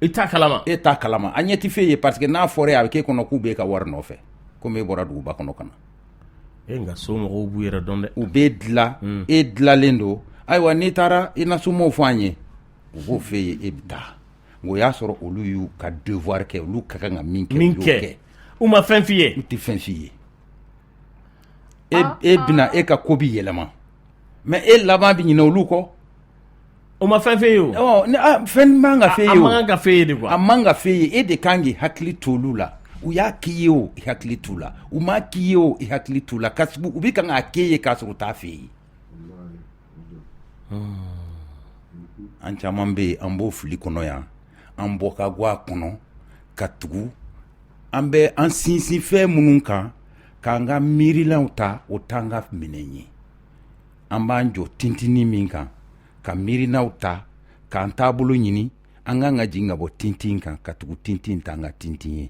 i t'a kalama e t'a kalama a ɲɛ tɛ f'e ye parce que n'a fɔra e ye a bɛ k'e kɔnɔ k'u b'e ka wari nɔfɛ komi e bɔra duguba kɔnɔ ka na e nka so mɔgɔw b'u yɛrɛ dɔn dɛ u b'e dilan e dilanlen don ayiwa n'i taara i na somɔgɔw fɔ an ye u b'o f'e ye e bɛ taa o y'a sɔrɔ olu y'u ka devoir kɛ olu ka kan ka min kɛ u y'o kɛ u ma fɛn f'i ye u tɛ fɛn f'i ye e bɛna e ka ko bɛ yɛlɛma mais e laban bɛ ɲinɛ olu kɔ o ma fɛn f'e ye o fɛn man ka f'e ye a man ka f'e ye de quoi a man ka f'e ye e de kan k'i hakili to olu la u y'a k'i ye o i hakili t'u la u m'a k'i ye o i hakili t'u la ka u bɛ kan k'a k'e ye k'a sɔrɔ u t'a f'e ye an caman bɛ yen an b'o fili kɔnɔ yan an bɔ ka go a kɔnɔ ka tugu an bɛ an sinsin fɛn minnu kan k'an ka miirilaw ta o t'an ka minɛn ye an b'an jɔ tintinin min kan ka miirinaw ta k'an taabolo ɲini an kan ka jigin ka bɔ tintin kan ka tugu tintin t'an ka tintin ye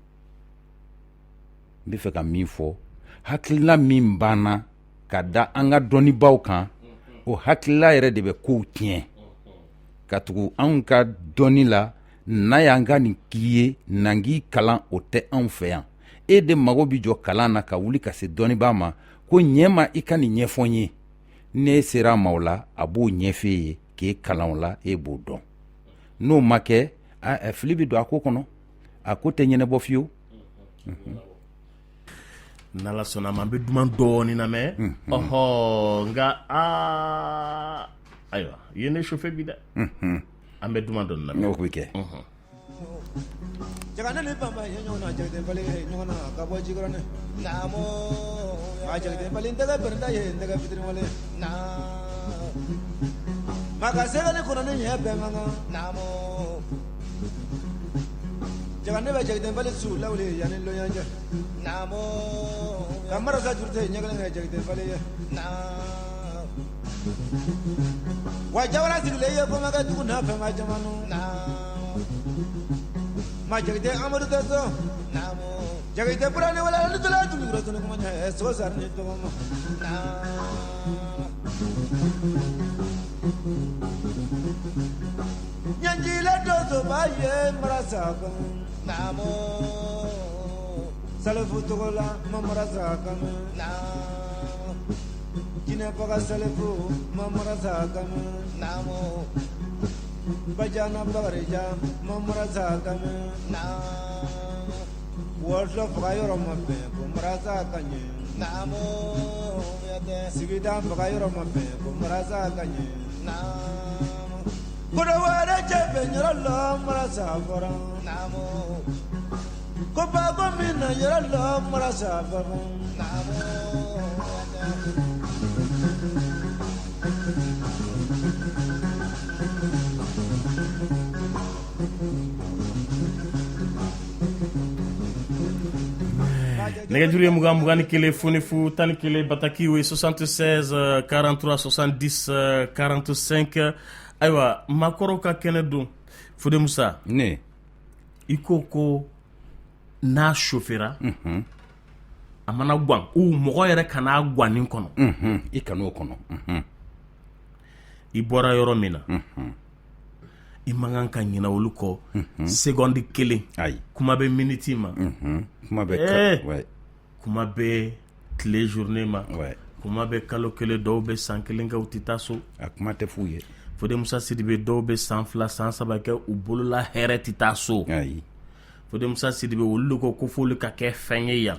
n bɛ fɛ ka min fɔ hakilila min banna ka da an ka dɔnnibaaw kan o hakilila yɛrɛ de bɛ kow tiɲɛ ka tugu anw ka dɔnni la na y'an ka nin k'i ye na k'i kalan o tɛ anw fɛ yan e de mago bɛ jɔ kalan na ka wuli ka se dɔnnibaa ma ko ɲɛ ma i ka nin ɲɛfɔ n ye n'e sera a ma o la a b'o ɲɛf'e ye k'e kalan o la e b'o dɔn n'o ma kɛ fili bɛ don a ko kɔnɔ a ko tɛ ɲɛnabɔ fiyewu n'Ala sɔnna a ma an bɛ duman dɔɔnin lamɛn ɔhɔ nka aa ayiwa i ye ne chauffer bi dɛ an bɛ duman dɔɔnin lamɛn o bɛ kɛ Jaga ni baba ye ɲɔgɔn na Jakite ye ɲɔgɔn na ka bɔ Jikɔrɔni naamu a Jakite n tɛ bɛrɛda ye n tɛ fitiriwale maa ka sɛgɛ ni kɔnɔ ni ɲɛ bɛɛ man kan naamu Jaga ne bɛ Jakite su lawuli yanni lɔnya cɛ naamu ka marasa jurute ɲɛ kelen kɛ Jakite ye wa jawara sigilen ye kɔmakɛ dugu n'a fɛn ma jamana ma Jakite Amadu tɛ sɔn Jakite bura ni wala ni tula tun tun kuma ɲɛ sogo sari ni tɔgɔma ɲɛjile donsoba ye marasa naamu. Salifu Togola Mamarasa kanu Jinɛbaga Salifu Mamarasa kanu Bajana Bakarijan Mamarasa kanu Wɔlɔsɔ faga yɔrɔ ma bɛn ko marasa ka ɲɛ Sigida faga yɔrɔ ma bɛn ko marasa ka ɲɛ Kodowari cɛ bɛ yɔrɔ la marasa fɔra Ko baba min na yɔrɔ la marasa fɔra Nɛgɛjuru ye 20 21 0 0 11 bataki o ye 76 43 70 45 ayiwa maakɔrɔw ka kɛnɛ don Fode Musa ne i ko ko n'a chauffera a mana gan u mɔgɔ yɛrɛ kan'a gannen kɔnɔ i kan'o kɔnɔ i bɔra yɔrɔ min na i man kan ka ɲinɛ olu kɔ seconde kelen ayi kuma bɛ miniti ma kuma bɛ kuma bɛ tile journée ma kuma bɛ kalo kelen dɔw bɛ san kelen kɛ u tɛ taa so a kuma tɛ f'u ye Fode Musa Sidibe dɔw bɛ san 2 san 3 kɛ u bolola hɛrɛ tɛ taa so ayi Fode Musa Sidibe olu de ko ko f'olu ka kɛ fɛn ye yan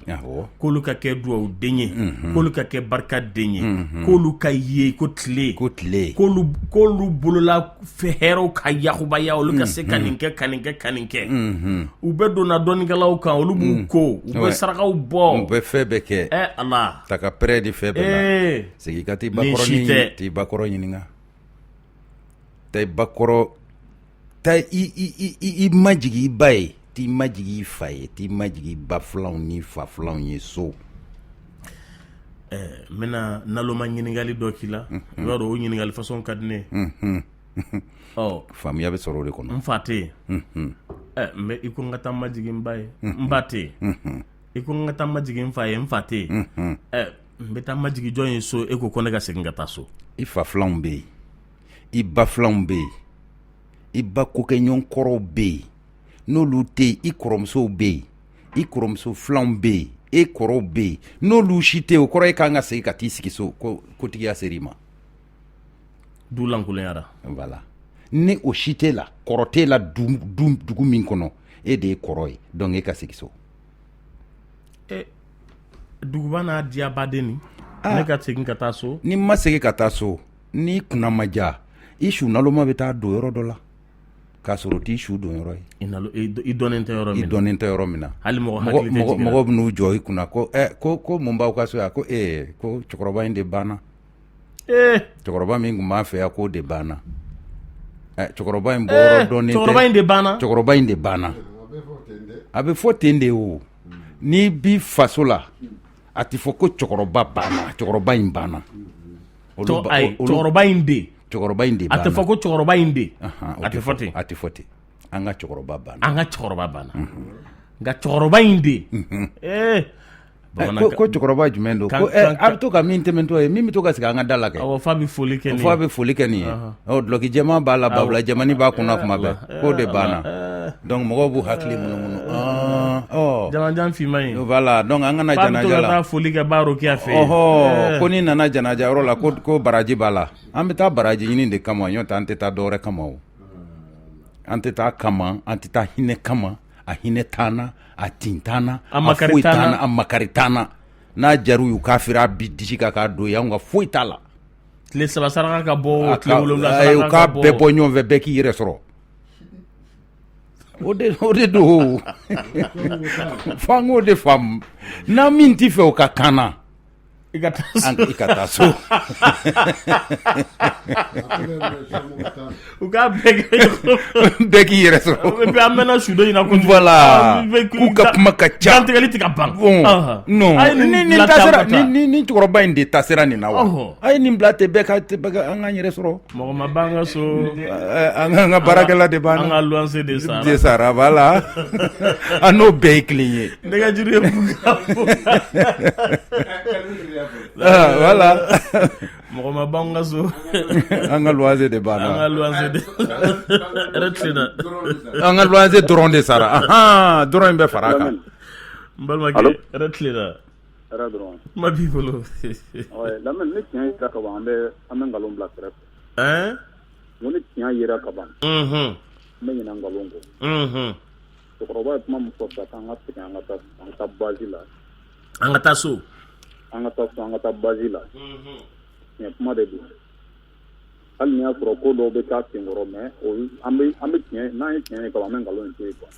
k'olu ka kɛ dugawuden ye k'olu ka kɛ barikaden ye k'olu ka ye ko tile ko tile k'olu bolola hɛrɛw ka yakubaya olu ka se ka nin kɛ ka nin kɛ ka nin kɛ u bɛ donna dɔnnikɛlaw kan olu b'u ko u bɛ sarakaw bɔ u bɛ fɛn bɛɛ kɛ Ala ta ka pɛrɛ di fɛn bɛɛ la segin ka t'i bakɔrɔ ɲininka taa i bakɔrɔ taa i majigin i ba ye t'i majigin i fa ye t'i majigin i ba filanw ni fa filanw ye so n bɛna naloma ɲininkali dɔ k'i la i b'a dɔn o ɲininkali façon ka di ne ye ɔ faamuya bɛ sɔrɔ o de kɔnɔ n fa tɛ yen mais i ko n ka taa majigin n ba ye n ba tɛ yen i ko n ka taa majigin n fa ye n fa tɛ yen n bɛ taa majigin jɔn ye so e ko ko ne ka segin ka taa so i fa filanw bɛ yen i ba filanw bɛ yen i ba kokɛɲɔgɔn kɔrɔw bɛ yen n'olu tɛ yen i kɔrɔmusow bɛ yen i kɔrɔmuso filanw bɛ yen e kɔrɔw bɛ yen n'olu si tɛ yen o kɔrɔ e kan ka segin ka t'i sigi so ko kotigiya ser'i ma du lankolonyara voilà ni o si t'e la kɔrɔ t'e la dugu min kɔnɔ e de ye kɔrɔ ye donc e ka segin so duguba n'a diyabaden nin ne ka segin ka taa so n'i ma segin ka taa so n'i kunna ma diya i su naloma bɛ taa don yɔrɔ dɔ la k'a sɔrɔ o t'i su don yɔrɔ ye i dɔnnen tɛ yɔrɔ i dɔnnen tɛ yɔrɔ min na hali mɔgɔ mɔgɔ bɛn'u jɔ i kunna ko ko mun b'aw ka so yan ko ee ko cɛkɔrɔba in de banna cɛkɔrɔba min tun b'an fɛ yan k'o de banna cɛkɔrɔba in bɔyɔrɔ dɔnnen tɛ cɛkɔrɔba in de banna cɛkɔrɔba in de banna a bɛ fɔ ten de o n'i b'i faso la a tɛ fɔ ko cɛkɔrɔba banna cɛkɔrɔba in banna cɛkɔrɔba in de cɛkɔrɔba in de a tɛ fɔ ko cɛkɔrɔba in de a tɛ fɔ ten a tɛ fɔ ten an ka cɛkɔrɔba banna an ka cɛkɔrɔba banna nka cɛkɔrɔba in de ee ko cɛkɔrɔba jumɛn don ko a bɛ to ka min tɛmɛtɔ ye min bɛ to ka sigi an ka da la kɛ f'a bɛ foli kɛ f'a bɛ foli kɛ nin ye dulɔki jɛman b'a la banfula jɛmannin b'a kunna kuma bɛɛ k'o de banna donc mɔgɔw b'u hakili munumunu jamanjan finman in voilà donc an ka na janaja la taa foli kɛ ba Rokiya fɛ ɔhɔ ko n'i nana janaja yɔrɔ la ko baraji b'a la an bɛ taa baraji ɲini de kama n'o tɛ an tɛ taa dɔwɛrɛ kama o an tɛ taa kama an tɛ taa hinɛ kama a hinɛ t'an na a tin t'an na a foyi t'an na a makari t'an na n'a jar'u y'u k'a fira bi disi kan k'a don yen anw ka foyi t'a la tile saba saraka ka bɔ tile wolonwula saraka ka bɔ u k'a bɛɛ bɔ ɲɔgɔn fɛ bɛɛ k'i yɛrɛ sɔrɔ o de don f'an k'o de faamu n'an min t'i fɛ o ka kan na I ka i ka taa so u k'a bɛɛ k'i yɛrɛ sɔrɔ an mɛnna sudo in na ko voilà k'u ka kuma ka ca dantigɛli tɛ ka ban non ni cɛkɔrɔba in de ta sera nin na wa a ye nin bila ten bɛɛ ka an k'an yɛrɛ sɔrɔ mɔgɔ ma ban ka so an ka baarakɛla de b'an an ka luwanse de sara de sara voilà an n'o bɛɛ ye kelen ye nɛgɛjuru ye voilà mɔgɔ ma ban ka so an ka luwanse de banna an ka luwanse de yɛrɛ tilenna an ka luwanse dɔrɔn de sara dɔrɔn in bɛ fara a kan. N balimakɛ, hɛrɛ tilenna. Hɛrɛ dɔrɔn. Kuma b'i bolo. Lamini, ni tiɲɛ yera ka ban, an bɛ nkalon bila kɛrɛfɛ. Ɛn? N ko ni tiɲɛ yera ka ban, an bɛ ɲinɛ nkalon kɔ. Cɛkɔrɔba ye kuma min fɔ sisan k'an ka segin an ka taa an ka taa base la. An ka taa so. An ka taa so, an ka taa base la. Tiɲɛ kuma de don. Hali n'i y'a sɔrɔ ko dɔw bɛ taa senkɔrɔ, mais o an bɛ tiɲɛ, n'an ye tiɲɛ ye ka ban, an bɛ nkalon in to yen quoi.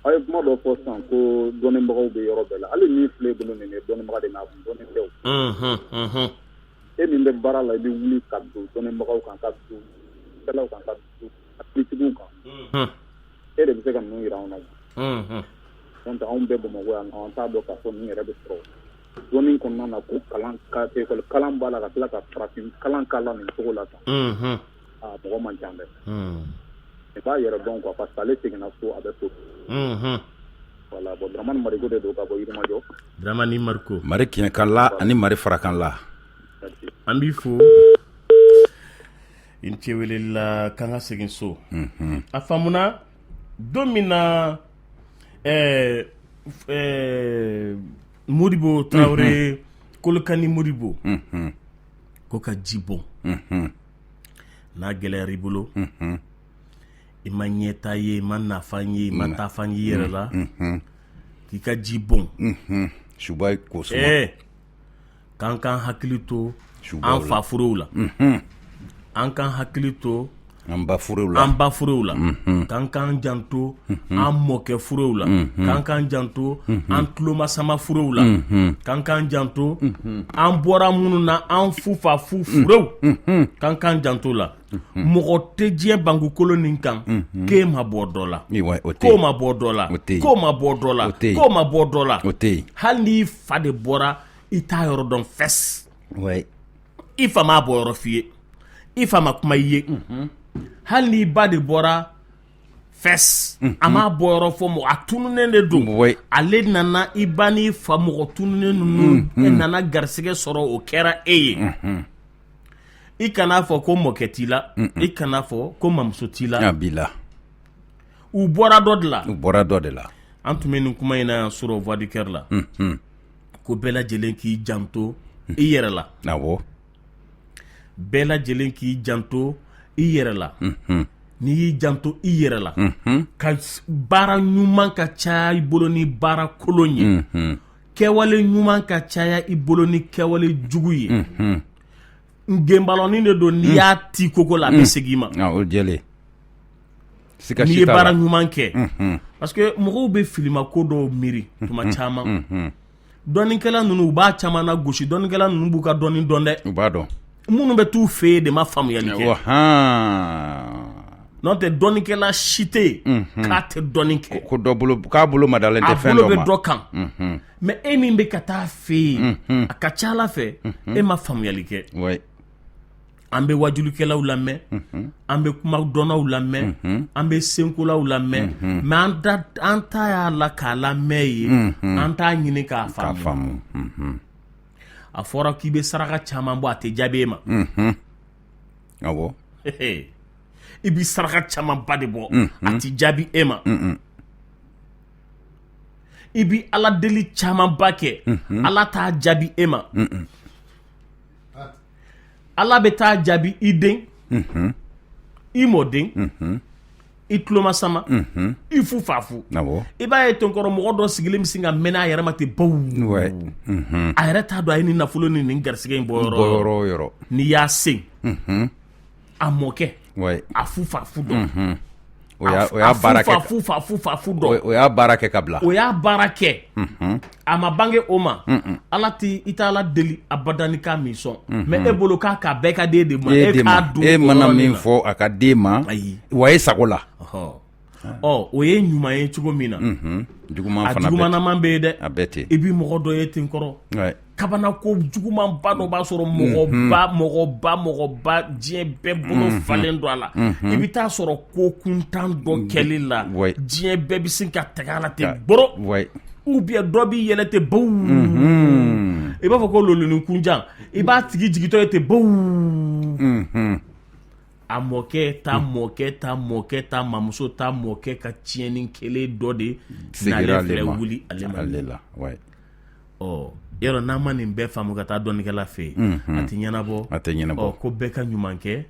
Aw ye kuma dɔ fɔ sisan ko dɔnnibagaw bɛ yɔrɔ bɛɛ la. Hali min filɛ bolo nin ye dɔnnibaga de n'a dɔnni tɛ o. E min bɛ baara la, i bɛ wuli ka don dɔnnibagaw kan, ka don kɛlaw kan, ka don hakilitigiw kan. E de bɛ se ka ninnu yira anw na. Donc anw bɛɛ Bamakɔ yan, an t'a dɔn k'a fɔ ninnu yɛrɛ bɛ sɔrɔ dɔnni kɔnɔna na, ko kalan ka école kalan b'a la, ka tila ka farafin kalan k'a la nin cogo la tan. Aa, mɔgɔ man ca dɛ. I b'a yɛrɛ dɔn quoi, parce que ale seginna so, a bɛ so. Voilà, bon, Dramane Mariko de don ka bɔ Yirimajɔ. Dramane Mariko. Mari kiɲɛkan la ani Mari farakan la. An b'i fo. I ni ce weleli la k'an ka segin so. A faamuna don min na ɛɛ ɛɛ Modibo Tarawele, Kolokani Modibo, ko ka ji bɔn n'a gɛlɛyara i bolo, i ma ɲɛta ye, i ma nafa ye, i ma taafan ye i yɛrɛ la, k'i ka ji bɔn. Suba ko suma. K'an k'an hakili to an fa furew la, an k'an hakili to an ba furew la, an ba furew la, k'an k'an janto an mɔkɛ furew la, k'an k'an janto an tulomasama furew la, k'an k'an janto an bɔra minnu na, an fufa fu furew, k'an k'an janto la. Mɔgɔ tɛ diɲɛ bankukolo nin kan k'e ma bɔ dɔ la, k'o ma bɔ dɔ la, k'o ma bɔ dɔ la, k'o ma bɔ dɔ la. Hali n'i fa de bɔra, i t'a yɔrɔ dɔn fɛs. I fa m'a bɔ yɔrɔ f'i ye, i fa ma kuma i ye. Hali n'i ba de bɔra fɛs, a m'a bɔ yɔrɔ fɔ mɔgɔ, a tununnen de don. Ale nana i ba n'i fa mɔgɔ tununnen ninnu, e nana garisɛgɛ sɔrɔ, o kɛra e ye. I kan'a fɔ ko mɔkɛ t'i la, i kan'a fɔ ko mamuso t'i la. A b'i la. U bɔra dɔ de la. U bɔra dɔ de la. An tun bɛ nin kuma in na yan surɔ Voix du Cœur la, ko bɛɛ lajɛlen k'i janto i yɛrɛ la. Bɛɛ lajɛlen k'i janto i yɛrɛ la. N'i y'i janto i yɛrɛ la, ka baara ɲuman ka caya i bolo ni baara kolon ye, kɛwale ɲuman ka caya i bolo ni kɛwale jugu ye. Ngenbalɔnin de don, n'i y'a ti koko la, a bɛ segin i ma. O jɛlen. N'i ye baara ɲuman kɛ, parce que mɔgɔw bɛ filima ko dɔw miiri tuma caman. Dɔnnikɛla ninnu, u b'a caman na gosi. Dɔnnikɛla ninnu b'u ka dɔnni dɔn dɛ. U b'a dɔn. Minnu bɛ t'u fɛ yen de ma faamuyali kɛ. N'o tɛ, dɔnnikɛla si tɛ yen k'a tɛ dɔnni kɛ. Ko dɔ bolo, k'a bolo madalen tɛ fɛn dɔ ma. A bolo bɛ dɔ kan. Mais e min bɛ ka taa fɛ yen, a ka ca Ala fɛ, e ma faamuyali kɛ. An bɛ wajulikɛlaw lamɛn, an bɛ kuma dɔnnaw lamɛn, an bɛ senkolaw lamɛn, mais an ta y'a la k'a lamɛn ye, an t'a ɲini k'a faamu. A fɔra k'i bɛ saraka caman bɔ, a tɛ jaabi e ma. Awɔ. I bɛ saraka camanba de bɔ, a tɛ jaabi e ma. I bɛ ala deli camanba kɛ, Ala t'a jaabi e ma. Ala bɛ taa jaabi i den, i mɔden, i tulomasama, i fu fa fu. I b'a ye tonkɔrɔ mɔgɔ dɔ sigilen bɛ sin ka mɛnɛ a yɛrɛ ma ten bawu, a yɛrɛ t'a dɔn a ye nin nafolo ni nin garisɛgɛ in bɔ yɔrɔ yɔrɔ. N'i y'a sen, a mɔkɛ, a fu fa fu dɔn, o y'a baara kɛ, fu fa fu fa fu dɔn, o y'a baara kɛ ka bila, o y'a baara kɛ, a ma bange o ma. Ala tɛ i tɛ Ala deli abada ni k'a min sɔn, mais e bolo k'a k'a bɛɛ ka den de ma, e k'a dun. E mana min fɔ a ka den ma, ayi, wa e sago la. Ɔ, o ye ɲuman ye cogo min na, juguman a jugumanama bɛ yen dɛ. A bɛɛ ten. I bɛ mɔgɔ dɔ ye ten kɔrɔ, kabana ko jugumanba dɔ b'a sɔrɔ, mɔgɔba mɔgɔba mɔgɔba, diɲɛ bɛɛ bolo falen don a la. I bɛ taa sɔrɔ ko kuntan dɔ kɛli la, diɲɛ bɛɛ bɛ sin ka tɛgɛ a la ten gboro, ou bien dɔ b'i yɛlɛ ten bawu, i b'a fɔ ko loloni kunjan, i b'a tigi jigitɔ ye ten bawu. A mɔkɛ ta mɔkɛ ta mɔkɛ ta mamuso ta mɔkɛ ka tiɲɛni kelen dɔ de segira nalen filɛ ale ma wuli ale ma ale la, ouais. Ɔ yɔrɔ n'an ma nin bɛɛ faamu ka taa dɔnnikɛla fɛ yen, a tɛ ɲɛnabɔ. A tɛ ɲɛnabɔ. Ɔ, ko bɛɛ ka ɲuman kɛ,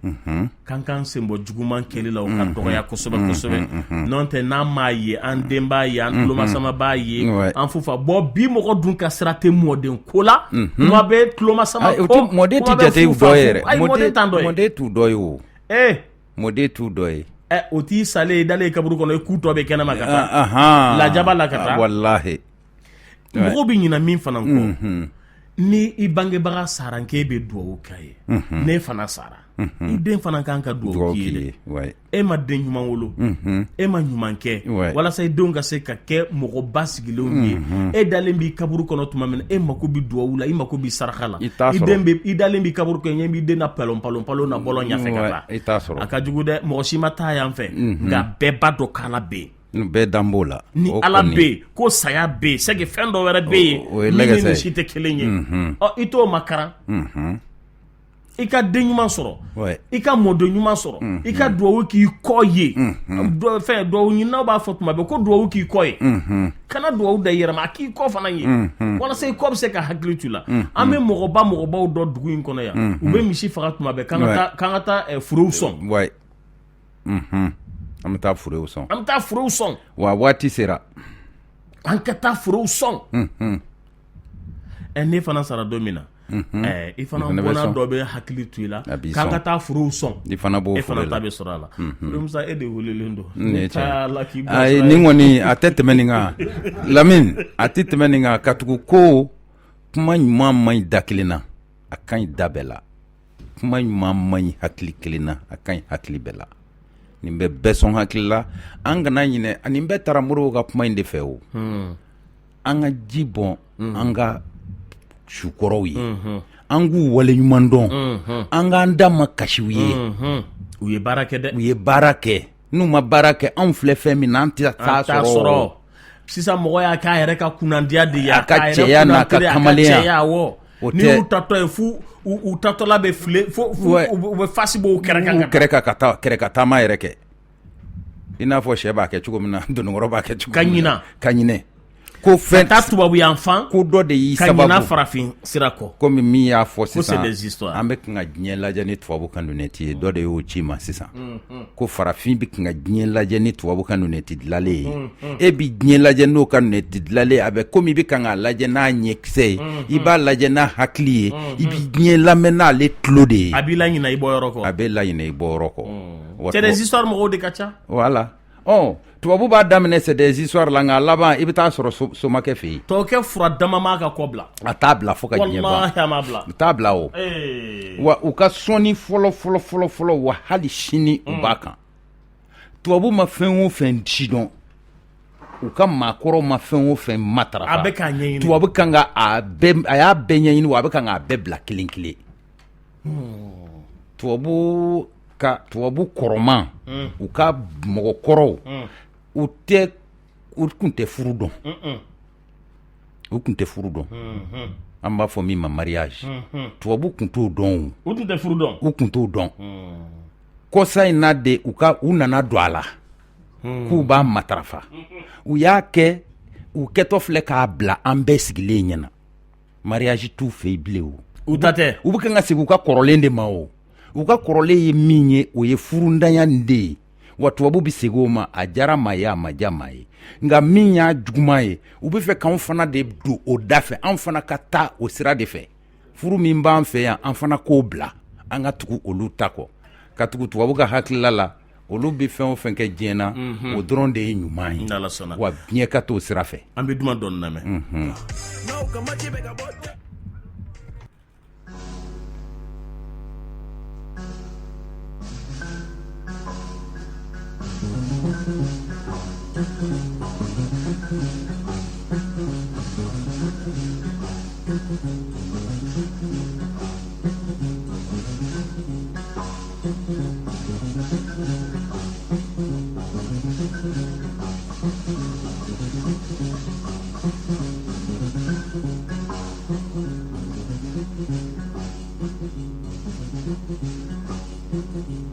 k'an k'an sen bɔ juguman kɛli la, o ka dɔgɔya kosɛbɛ kosɛbɛ. N'o tɛ, n'an m'a ye, an den b'a ye, an tulomasama b'a ye, an fufa. Bɔn, bi mɔgɔ dun ka sira tɛ mɔden ko la, kuma bɛ tulomasama o ko, tɛ mɔden kuma tɛ bɛ jate fufa dɔ ye yɛrɛ. Ayi, mɔden t'an dɔ ye. Mɔden t'u dɔ ye o. Ee. Mɔden t'u dɔ ye. Ɛ, o t'i salen ye, dalen kaburu kɔnɔ, i ku tɔ bɛ kɛnɛma ka taa lajaba la ka taa. Walahi. Mɔgɔw bɛ ɲinɛ min fana kɔ, ni i bangebaga sara k'e bɛ dugawu k'a ye, n'e fana sara, i den fana kan ka dugawu k'i ye dɛ. E ma den ɲuman wolo, e ma ɲuman kɛ walasa i denw ka se ka kɛ mɔgɔ basigilenw ye. E dalen b'i kaburu kɔnɔ tuma min na, e mako bɛ dugawu la, i mako bɛ saraka la. I t'a I sɔrɔ. den bɛ, i dalen b'i kaburu kɔnɔ, ɲɛ b'i den na palon palon palon na bɔlɔn ɲɛfɛ ka taa. I t'a sɔrɔ. A ka jugu dɛ. Mɔgɔ si ma taa yan fɛ, nka bɛɛ b'a dɔn k'Ala bɛ yen. Bɛɛ dan b'o la. Ni O Ala kɔni. bɛ yen, ko saya bɛ yen, c'est que fɛn dɔ wɛrɛ bɛ yen O ye min ni lɛgɛsɛ nin ye. si tɛ kelen ye. Ɔ, i t'o ma karan, i ka den ɲuman sɔrɔ, i ka mɔden ɲuman sɔrɔ, i ka duwawu k'i kɔ ye. Fɛn duwawu ɲininaw b'a fɔ tuma bɛɛ ko duwawu k'i kɔ ye. Kana duwawu da i yɛrɛ ma, a k'i kɔ fana ye, walasa i kɔ bɛ se ka hakili to i la. An bɛ mɔgɔba mɔgɔbaw dɔn dugu in kɔnɔ yan, u bɛ misi faga tuma bɛɛ k'an ka taa, k'an ka taa forow sɔn. An bɛ taa forow sɔn. An bɛ taa forow sɔn. Wa waati sera. An ka taa forow sɔn. Ɛ, ne fana sara don min na, ɛ, i fana I fana bɛ bɔnna sɔn. dɔ bɛ hakili to i la A b'i k'an sɔn. ka taa forow sɔn. I fana b'o E fana foro la. ta bɛ sɔrɔ a la. Musa, e de welelen don. Nin ye Ne tiɲɛ taa la k'i bila ayi sira nin ye. kɔni, a tɛ tɛmɛ nin kan, Lamine, a tɛ tɛmɛ nin kan, katugu ko kuma ɲuman man ɲi da kelen na, a ka ɲi da bɛɛ la. Kuma ɲuman man ɲi hakili kelen na, a ka ɲi hakili bɛɛ la. Nin bɛ bɛɛ sɔn hakili la. An kana ɲinɛ, nin bɛɛ taara Modibo ka kuma in de fɛ o. An ka ji bɔn an ka sukɔrɔw ye, an k'u waleɲuman dɔn, an k'an da ma kasi u ye. U ye baara kɛ dɛ. U ye baara kɛ. N'u ma baara kɛ, anw filɛ fɛn min na, an tɛ An t'a t'a sɔrɔ. sɔrɔ. Sisan mɔgɔ y'a k'a yɛrɛ ka kunnandiya de ye. A ka yɛrɛ cɛya n'a ka kunnantiri, a kamalenya. cɛya, awɔ. O N'i tɛ. y'u tatɔ ye fu, u tatɔla bɛ file fo fu, u bɛ fasi bɔ u kɛrɛ kan U ka taa. kɛrɛ kan ka taa, kɛrɛ ka taama yɛrɛ kɛ, i n'a fɔ sɛ b'a kɛ cogo min na, dononkɔrɔ b'a kɛ cogo Ka min na. ɲina. Ka ɲinɛ ko fɛn Ka taa tubabu yan fan. Ko dɔ de y'i Ka sababu. ɲina farafin sira kɔ. Komi min y'a fɔ Ko c'est sisan, des histoires. an bɛ kan ka diɲɛ lajɛ ni tubabu ka lunette ye. Dɔ de y'o ci ma sisan ko farafin bɛ kan ka diɲɛ lajɛ ni tubabu ka lunette dilanlen ye. E bɛ diɲɛ lajɛ n'o ka lunette dilanlen ye, a bɛ komi i bɛ kan k'a lajɛ n'a ɲɛkisɛ ye, i b'a lajɛ n'a hakili ye, i bɛ diɲɛ lamɛn n'ale tulo de ye. A b'i laɲina i bɔyɔrɔ kɔ. A bɛ laɲinɛ i bɔyɔrɔ kɔ. C'est des histoires, mɔgɔw de ka ca. Voilà. Ɔ, tubabu b'a daminɛ c'est des histoires la, nka a laban i bɛ taa sɔrɔ somakɛ fɛ yen. Tubabukɛ fura dama m'a ka kɔ bila. A t'a bila fo ka diɲɛ ban. Walahi, a m'a bila. U t'a bila o. Ee. Wa u ka sɔnni fɔlɔ fɔlɔ fɔlɔ fɔlɔ, wa hali sini u b'a kan. Tubabu ma fɛn o fɛn si dɔn, u ka maakɔrɔw ma fɛn o fɛn matarafa, A bɛ k'a ɲɛɲini. Tubabu kan ka a bɛɛ, a y'a bɛɛ ɲɛɲini, wa a bɛ kan k'a bɛɛ bila kelen kelen. Tubabu ka tubabu kɔrɔman, u ka mɔgɔkɔrɔw, u tɛ, u tun tɛ furu dɔn, u tun tɛ furu dɔn. An b'a fɔ min ma mariage, tubabu tun t'o dɔn o. U tun tɛ furu dɔn. U tun t'o dɔn. Kɔsa in na de, u ka u nana don a la k'u b'a matarafa. U y'a kɛ, u kɛtɔ filɛ k'a bila an bɛɛ sigilen ɲɛna. Mariage t'u fɛ yen bilen o. U ta tɛ. U bɛ kan ka segin u ka kɔrɔlen de ma o. U ka kɔrɔlen ye min ye, o ye furundanya nin de ye. Wa tubabu bɛ segin o ma, a diyara maa ye, a ma diya maa ye. Nka min y'a juguman ye, u bɛ fɛ k'anw fana de don o da fɛ, anw fana ka taa o sira de fɛ. Furu min b'an fɛ yan, an fana k'o bila, an ka tugu olu ta kɔ, ka tugu tubabu ka hakilila la. Olu bɛ fɛn o fɛn kɛ diɲɛ na, o dɔrɔn de ye ɲuman ye. N'Ala sɔnna. Wa diɲɛ ka t'o sira fɛ. An bɛ duman dɔɔni lamɛn.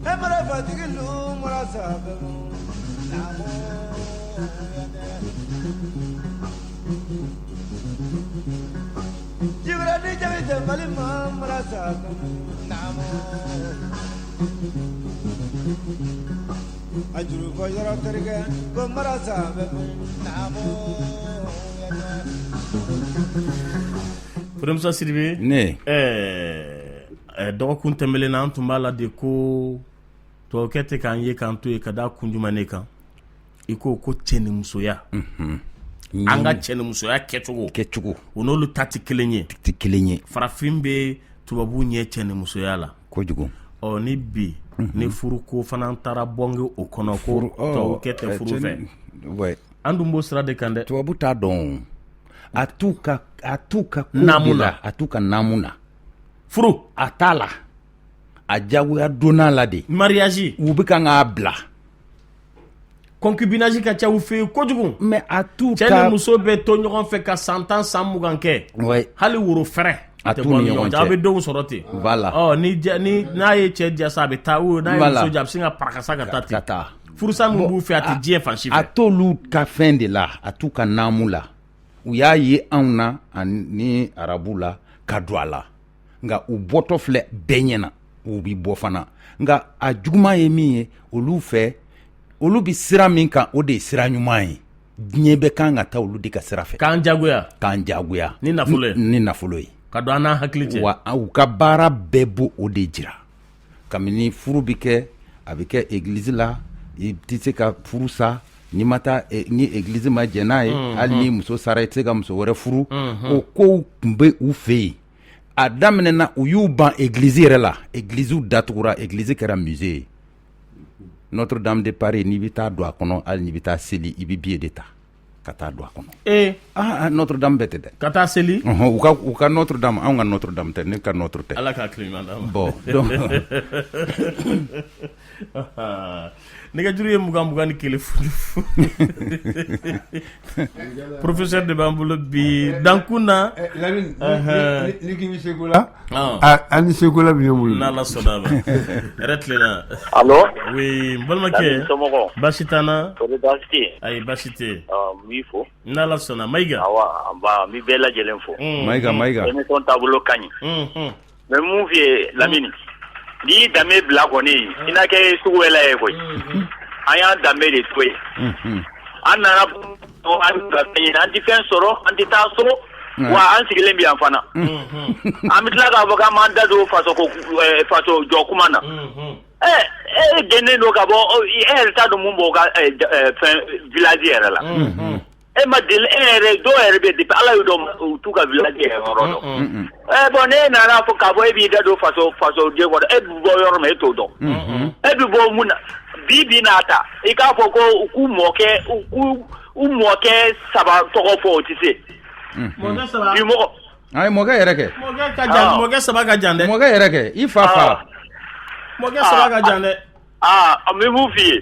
E mara. marasa bɛ naamu. Jibira ni jabi tɛ Mali ma marasa bɛ naamu. A juru fɔ yɔrɔ terikɛ ko marasa bɛ naamu. Furumuso Sidibe ne dɔgɔkun tɛmɛnen na an tun b'a la de ko tubabukɛ tɛ k'an ye k'an to yen ka da kun jumɛn de kan i ko ko cɛnimusoya an ka cɛnimusoya kɛcogo kɛcogo o n'olu ta tɛ kelen ye tɛ kelen ye farafin bɛ tubabu ɲɛ cɛnimusoya la kojugu ɔ ni bi ni furu ko fana taara bɔnge o kɔnɔ ko tubabukɛ tɛ furu fɛ an dun b'o sira de kan dɛ tubabu t'a dɔn a t'u ka a t'u ka ko naamu de na. la a t'u ka naamu na furu a t'a la a jagoya donna la de mariage u bɛ kan k'a bila concubinage ka ca u fɛ yen kojugu mais a t'u cɛ ka ni muso bɛ to ɲɔgɔn fɛ ka san 10 san 20 kɛ ouais hali woro fɛrɛ A tɛ t'u bɔ ni ni ɲɔgɔn ɲɔgɔn cɛ aw cɛ. bɛ denw sɔrɔ ten Voilà. ɔ ni jɛ- ni n'a ye cɛ diya sa a bɛ taa ou n'a ye Voilà. muso diya a bɛ sin ka parakasa ka taa ka ten taa furusa min b'u fɛ a tɛ diɲɛ fan si a fɛ t'olu ka fɛn de la a t'u ka naamu la u y'a ye anw na ani arabu la ka don a la nka u bɔtɔ filɛ bɛɛ ɲɛna u bi bɔ fana nka a juguman ye min ye olu fɛ olu bi sira min kan o de ye sira ɲuman ye diɲɛ bɛ kan ka taa olu de ka sira fɛ k'an jagoya k'an jagoya Ni nafolo ye. ni nafolo ye ka don an n'an hakili cɛ wa u ka baara bɛɛ b'o o de jira kabini furu bɛ kɛ a bɛ kɛ egilizi la i tɛ se ka furu sa n'i ma taa ni egilizi ma jɛn n'a ye hali ni muso sara i tɛ se ka muso wɛrɛ furu o kow tun bɛ u fɛ yen a daminɛna u y'u ban egilizi yɛrɛ la egiliziw datugura egilizi kɛra musée ye Notre Dame de Paris n'i bɛ taa don a kɔnɔ hali n'i bɛ taa seli i bɛ billet de ta ka taa don a kɔnɔ ee ah Notre Dame bɛɛ tɛ dɛ ka taa seli ɔhɔn u ka Notre Dame anw ka Notre Dame tɛ ne ka Notre tɛ ala k'a tile ɲuman d'an ma bon donc nɛgɛjuru ye 20 21 0 0 professeur de b'an bolo bi dankun na Lamine ni k'i bɛ seko la an ni seko la bɛ ɲɔgɔn bolo n'Ala sɔnna a ma hɛrɛ tilenna allo oui n balimakɛ somɔgɔw baasi t'an na kɔri baasi tɛ yen ayi baasi tɛ yen n b'i fo n'Ala sɔnna Mayiga awa nba n bɛ bɛɛ lajɛlen fo Mayiga Mayiga émission taabolo ka ɲi n bɛ mun f'i ye Lamini n'i y'i danbe bila kɔni i na kɛ sugu wɛrɛ ye koyi an y'an danbe de to yen an nana an an tɛ fɛn sɔrɔ an tɛ taa so wa an sigilen bɛ yan fana an bɛ tila k'a fɔ k'an b'an da don faso faso jɔ kuma na e gɛnnen don ka bɔ e yɛrɛ t'a dɔn mun b'o ka fɛn village yɛrɛ la e ma deli e yɛrɛ dɔw yɛrɛ bɛ depuis Ala y'u dɔn u t'u ka village yɛrɛ yɔrɔ dɔn ɛ bon n'e nana fɔ k'a fɔ e b'i da don faso faso den kɔrɔ e bɛ bɔ yɔrɔ min e t'o dɔn e bɛ bɔ mun na bi bi n'a ta i k'a fɔ ko u k'u mɔkɛ u k'u u mɔkɛ saba tɔgɔ fɔ o tɛ se mɔkɛ saba bi mɔgɔ ayi mɔkɛ yɛrɛ kɛ mɔkɛ ka jan mɔkɛ saba ka jan dɛ mɔkɛ yɛrɛ kɛ i fa fa mɔkɛ saba ka jan dɛ aa n bɛ mun f'i ye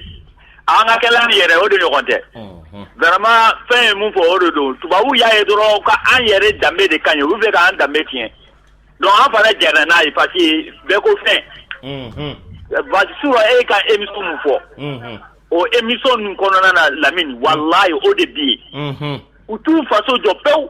an ka kɛla ni yɛrɛ o de ɲɔgɔn tɛ vraiment fɛn ye mun fɔ o de don tubabu y'a ye dɔrɔn ka an yɛrɛ danbe de ka ɲi u bɛ fɛ k'an danbe tiɲɛ donc an fana jɛnna n'a ye parce que bɛɛ ko fɛn parce que souvent e ka émission mun fɔ o émission ninnu kɔnɔna na Lamini walayi o de bɛ yen u t'u faso jɔ pewu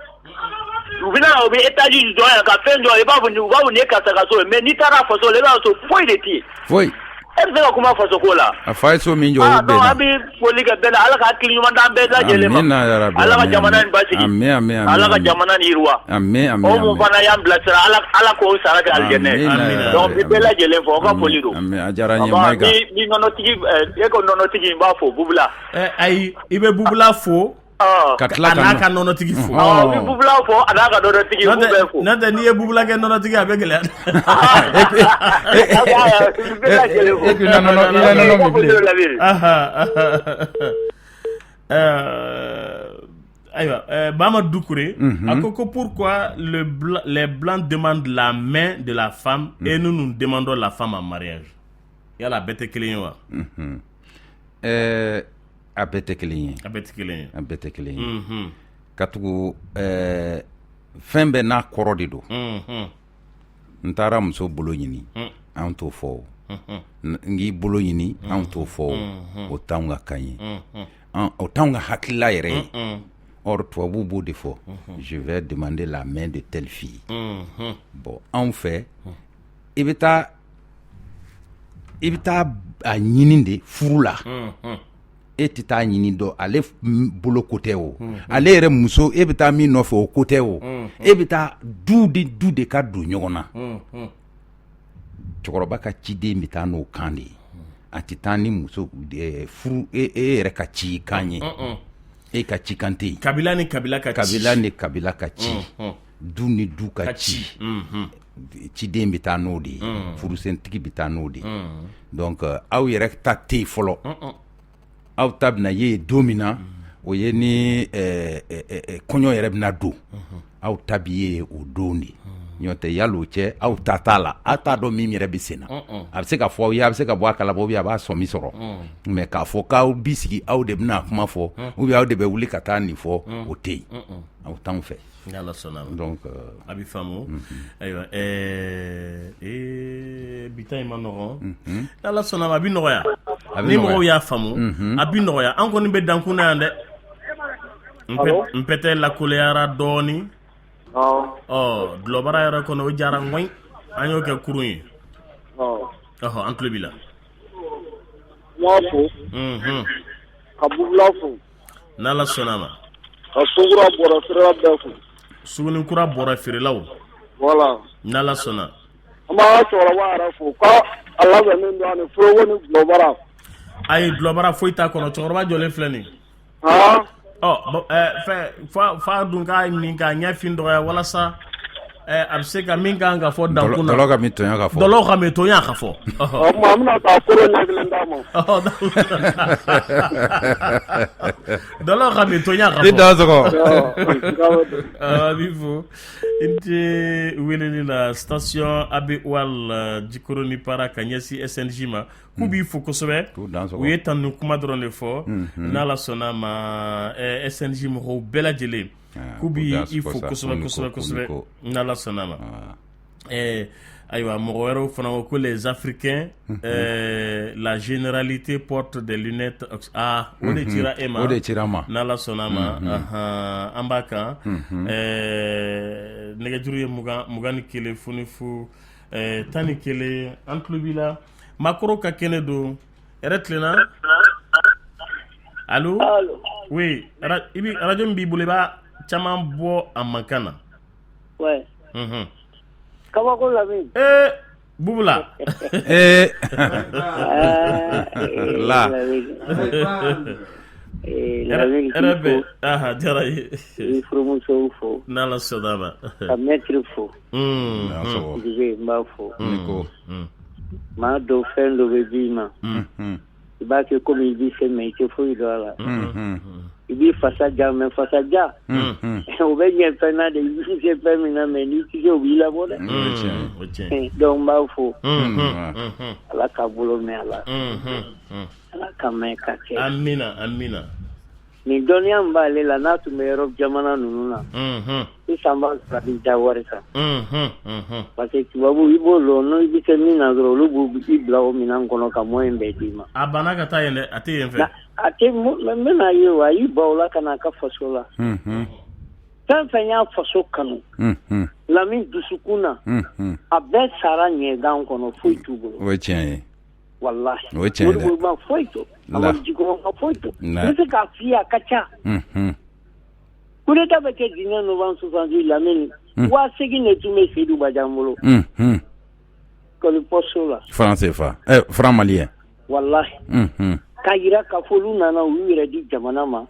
u bɛna u bɛ étage jɔ yan ka fɛn jɔ i b'a fɔ u b'a fɔ nin ye karisa ka so ye mais n'i taara faso la i b'a sɔrɔ foyi de tɛ yen foyi e bɛ se ka kuma faso ko la a fa ye so min jɔ o ah non bɛnna an bɛ foli kɛ bɛɛ la ala ka hakili ɲuman d'an bɛɛ lajɛlen ma Amina ya rabi, ala ka amin, jamana amin. nin basigi Amin, amin, amin, ala ka amin. jamana nin yiriwa Amin, amin, o mun amin. fana y'an bilasira ala ala k'o sara kɛ alijɛnɛ ye Amina ya donc n rabi, bɛ bɛɛ amin. lajɛlen fo aw ka Amin, foli don amin. A diyara n ye Aba, Mayiga ni nɔnɔtigi e ko nɔnɔtigi n b'a fo Bubula ayi i bɛ Bubula fo ka tila a n'a ka nɔnɔtigi fo n bɛ Bubula fo a n'a ka nɔnɔtigi n b'u bɛɛ fo n'o tɛ n'i ye Bubula kɛ nɔnɔtigi a bɛ gɛlɛya e k'i na nɔnɔ i na nɔnɔ min bilen ayiwa Bama Doucouré a ko ko pourquoi le blanc, les blancs demandent la main de la femme et nous nous demandons la femme en mariage yala a bɛɛ tɛ kelen ye wa ɛɛ a bɛɛ tɛ kelen ye a bɛɛ tɛ kelen ye a bɛɛ tɛ kelen ye katugu ɛɛ fɛn bɛɛ n'a kɔrɔ de don n taara muso bolo ɲini an t'o fɔ o. N k'i bolo ɲini, anw t'o fɔ, o t'anw ka kan ye, o t'anw ka hakilila yɛrɛ ye. Or tubabuw b'o de fɔ, je vais demander la main de telle fille. Bon, anw fɛ, i bɛ taa a ɲini de furu la. E tɛ taa ɲini dɔn ale bolo ko tɛ o, ale yɛrɛ muso e bɛ taa min nɔfɛ, o ko tɛ o. E bɛ taa du de, du de ka don ɲɔgɔn na. Cɛkɔrɔba ka ciden bɛ taa n'o kan de ye. A tɛ taa ni muso furu e yɛrɛ ka ci kan ye, e ka ci kan tɛ yen. Kabila ni kabila ka ci. Kabila ni kabila ka ci, du ni du ka ci, ciden bɛ taa n'o de ye, furusentigi bɛ taa n'o de ye. Donc aw yɛrɛ ta tɛ yen fɔlɔ. Aw ta bɛna ye don min na, o ye ni kɔɲɔ yɛrɛ bɛna don, aw ta bi ye o don de. Ɲɔ tɛ yal'o cɛ, aw ta t'a la, aw t'a dɔn min yɛrɛ bɛ sen na. A bɛ se ka fɔ aw ye, a bɛ se ka bɔ a kalama, ou bien a b'a sɔmi sɔrɔ, mais k'a fɔ k'aw bi sigi, aw de bɛna kuma fɔ, ou bien aw de bɛ wuli ka taa nin fɔ, o tɛ yen, aw t'anw fɛ. Ni Ala sɔnna ma. Donc a bɛ faamu. Ayiwa, bi ta in ma nɔgɔn. Ni Ala sɔnna ma, a bɛ nɔgɔya. A bɛ ni nɔgɔya. Mɔgɔw y'a faamu, a bɛ nɔgɔya. An kɔni bɛ dankun na yan dɛ. N pɛtɛ lakoleyara dɔɔnin. Ɔ, dulɔbara yɛrɛ kɔnɔ, o jara ŋɔɲi, an y'o kɛ kurun ye. Ɔhɔ, an tulo b'i la. N b'a fo ka Bubula fo. N'Ala sɔnna ma. Ka Sokura bɔrɛ feerela bɛɛ fo. Sugunikura bɔrɛ feerelaw. Voilà. N'Ala sɔnna. An b'an ka cɛkɔrɔba yɛrɛ fo k'a a labɛnnen don ani foroko ni dulɔbara. Ayi, dulɔbara foyi t'a kɔnɔ, cɛkɔrɔba jɔlen filɛ nin ye. Ɔ, fɛn fa dun k'a min k'a ɲɛfin dɔgɔya walasa a bɛ se ka min kan ka fɔ dankun na. Dɔlɔ ka min tɔɲɔ ka fɔ. Dɔlɔ ka min tɔɲɔ ka fɔ. O tuma an bɛna taa koro ɲɛ kelen d'a ma. Dɔlɔ ka min tɔɲɔ ka fɔ. I dansɔgɔ. A b'i fo, i ni ce weleli la. Station AB Oil Jikɔrɔni Para ka ɲɛsin SNJ ma, k'u b'i fo kosɛbɛ. U ye tanu kuma dɔrɔn de fɔ. N'Ala sɔnna ma, SNJ mɔgɔw bɛɛ lajɛlen k'u b'i fo kosɛbɛ kosɛbɛ kosɛbɛ, n'Ala sɔnna ma. Ayiwa, mɔgɔ wɛrɛw fana ko ko les Africains, la généralité porte des lunettes. Ah, o de cira e ma. O de cira n ma. N'Ala sɔnna ma, an b'a kan. Nɛgɛjuru ye 20 21 00 11. An tulo b'i la, maakɔrɔw ka kɛnɛ don. Hɛrɛ tilenna. Allo, oui, i bɛ radio min b'i bolo, i b'a caman bɔ a mankan na. Ouais. Kabako Lamini. Ee, Bubula. Ee la. Hɛrɛ bɛ, aha, diyara n ye. I furumusow fo. N'Ala sɔnna ma. Ka maître fo. Dube, n b'a fo. Ni ko. Maa dɔw, fɛn dɔ bɛ d'i ma, i b'a kɛ komi i b'i fɛ, mais i tɛ foyi dɔn a la. I b'i fasa ja, mais fasa ja o bɛ ɲɛ fɛn na de, i bɛ se fɛn min na, mais n'i tɛ se, o b'i labɔ dɛ. Donc n b'a fo, Ala k'a bolo mɛn a la, Ala ka mɛn ka kɛ. Amina, amina. Nin dɔnniya min b'ale la, n'a tun bɛ Europe jamana ninnu na, sisan b'a sɔrɔ a bɛ da wari kan, parce que tubabu, i b'o lɔn n'o i bɛ se min na dɔrɔn, olu b'u i bila o minɛn kɔnɔ ka moyen bɛɛ d'i ma. A banna ka taa yen dɛ, a tɛ yen fɛ. A tɛ, n bɛna ye o, a y'i ban o la ka na a ka faso la. Fɛn fɛn y'a faso kanu, Lamini, dusukun na, a bɛɛ sara ɲɛgan kɔnɔ, foyi t'u bolo. O ye tiɲɛ ye. Walahi. O ye tiɲɛ ye dɛ. Modibo ma foyi to. Amadu Jikɔrɔ ma foyi to. N bɛ se k'a f'i ye, a ka ca. Coup d'état bɛ kɛ 19 novembre 68, Lamini, 8000 de tun bɛ Seydou Badian bolo. Kɔni poste la. Franc CFA, franc malien. Walahi. K'a jira k'a fɔ olu nana, u y'u yɛrɛ di jamana ma.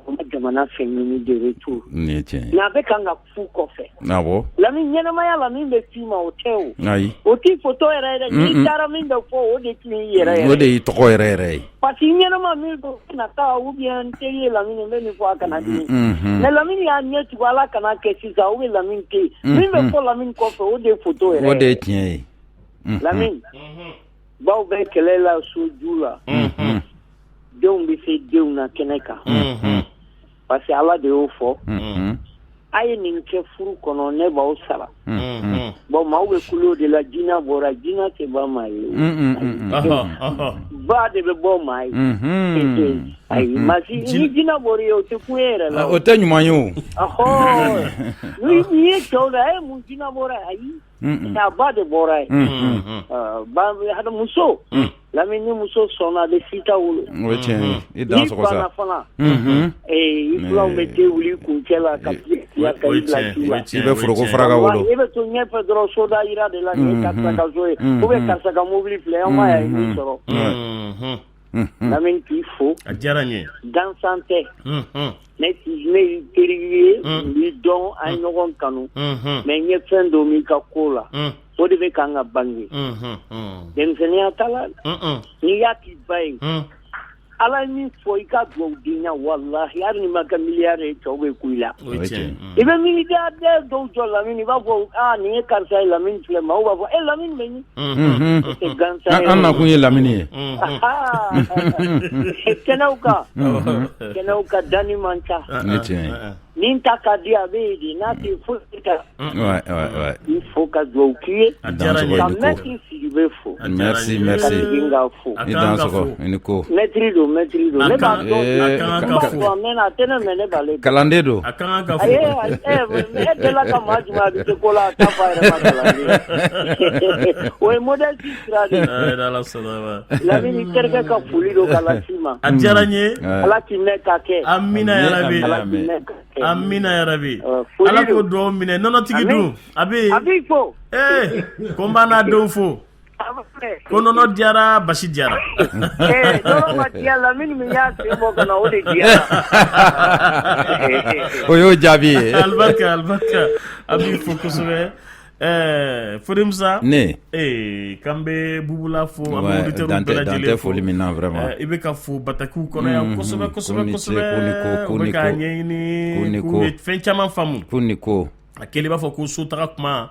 U ma jamana fɛn ɲini de retour. Nin ye tiɲɛ ye. Mais a bɛ kan ka fu kɔfɛ. Awɔ. Lamini, ɲɛnamaya la, min bɛ f'i ma, o tɛ o. Ayi. O t'i photo yɛrɛ yɛrɛ. N'i taara, min bɛ fɔ, o de tun y'i yɛrɛ yɛrɛ. O de y'i tɔgɔ yɛrɛ yɛrɛ ye. Parce que ɲɛnama min don na taa, ou bien n teri ye Lamini, n bɛ nin fɔ, a kana dimi. Mais Lamini y'a ɲɛ tugun, Ala kana kɛ sisan, ou bien Lamini tɛ yen. Min bɛ fɔ Lamini kɔfɛ, o de ye photo yɛrɛ. O de ye tiɲɛ ye. Lamini, baw bɛ kɛlɛ la soju la. Denw bɛ se denw na kɛnɛ kan. Parce que Ala de y'o fɔ. A ye nin kɛ furu kɔnɔ ne b'aw sara bon maaw bɛ kule o de la jinɛ bɔra jinɛ tɛ bɔ maa ye ba de bɛ bɔ maa ye ayi maa si ni jinɛ bɔra i ye o tɛ kun e yɛrɛ la o tɛ ɲuman ye o n'i ye cɛw la e mun jinɛ bɔra ayi a ba de bɔra ye muso Lamini ni muso sɔnna a bɛ sita wolo o ye tiɲɛ ye i dan n'i sɔgɔ sa banna fana i filanw bɛ te wuli i kuncɛ la ka bila ka i bila ci la i bɛ foroko faraka wolo e bɛ to ɲɛfɛ dɔrɔn soda yira de la nin ye karisa ka so ye ou bien karisa ka mobili filɛ an ma ye min sɔrɔ Lamini k'i fo a diyara n ye gansan tɛ ne ne y'i teri ye n b'i dɔn an ye ɲɔgɔn kanu mais n ye fɛn dɔ m'i ka ko la o de bɛ kan ka bange denmisɛnninya t'a la n'i y'a k'i ba ye ala ye min fɔ i ka dugawudenya walahi hali n'i ma kɛ milliardaire ye cɛw bɛ kun i la i bɛ milliardaire dɔw jɔ Lamini i b'a fɔ aa nin ye karisa ye Lamini filɛ maaw b'a fɔ e Lamini bɛ min o tɛ gansan ye an nakun ye Lamini ye kɛnɛw kan kɛnɛw kan danni man ca nin ye tiɲɛ ye Min ta ka di a bɛ yen de n'a tɛ foyi ta i fo ka dugawu k'i ye A diyara n ye. ka maître Sidibe fo Merci ka merci segin k'a fo i dansɔgɔ i ni ko maître don maître don ne b'a dɔn A kan ka n fo. b'a fɔ a mɛnna a tɛ ne mais ne b'ale dɔn kalanden don A ka kan ka fo. Ayi e delila ka maa jumɛn a bɛ se ko la a t'a fɔ a yɛrɛ ma kalanden o ye modèle sira de ye Ee, n'Ala sɔnna ma. Lamini i terikɛ ka foli don ka las'i ma A diyara n ye. Ala k'i mɛn ka kɛ Amina yarabi. Ala k'i mɛn ka kɛ Amina yarabi. Foli Ala k'o don. dugawu minɛ. Nɔnɔtigi dun a bɛ yen. A b'i fo. Ee ko n b'a n'a denw fo. Ko nɔnɔ diyara basi diyara. Ee nɔnɔ ma diya Lamini min y'a sen bɔ ka na o de diyara. O y'o jaabi ye. Alibarika alibarika an b'i fo kosɛbɛ. Ɛɛ Fode Musa. Ne. Ee k'an bɛ Bubula fo an bɛ Ouais, auditeurs dan bɛɛ tɛ dan lajɛlen tɛ fo. foli min na vraiment. I bɛ ka fo batakiw kɔnɔ yan kosɛbɛ Ko kosɛbɛ ni ce, kosɛbɛ. ko ni ko, ko U bɛ ni k'a ko. ɲɛɲini Ko ni k'u ko. bɛ fɛn caman faamu. Ko ni ko. A kɛlen i b'a fɔ ko sotaga kuma.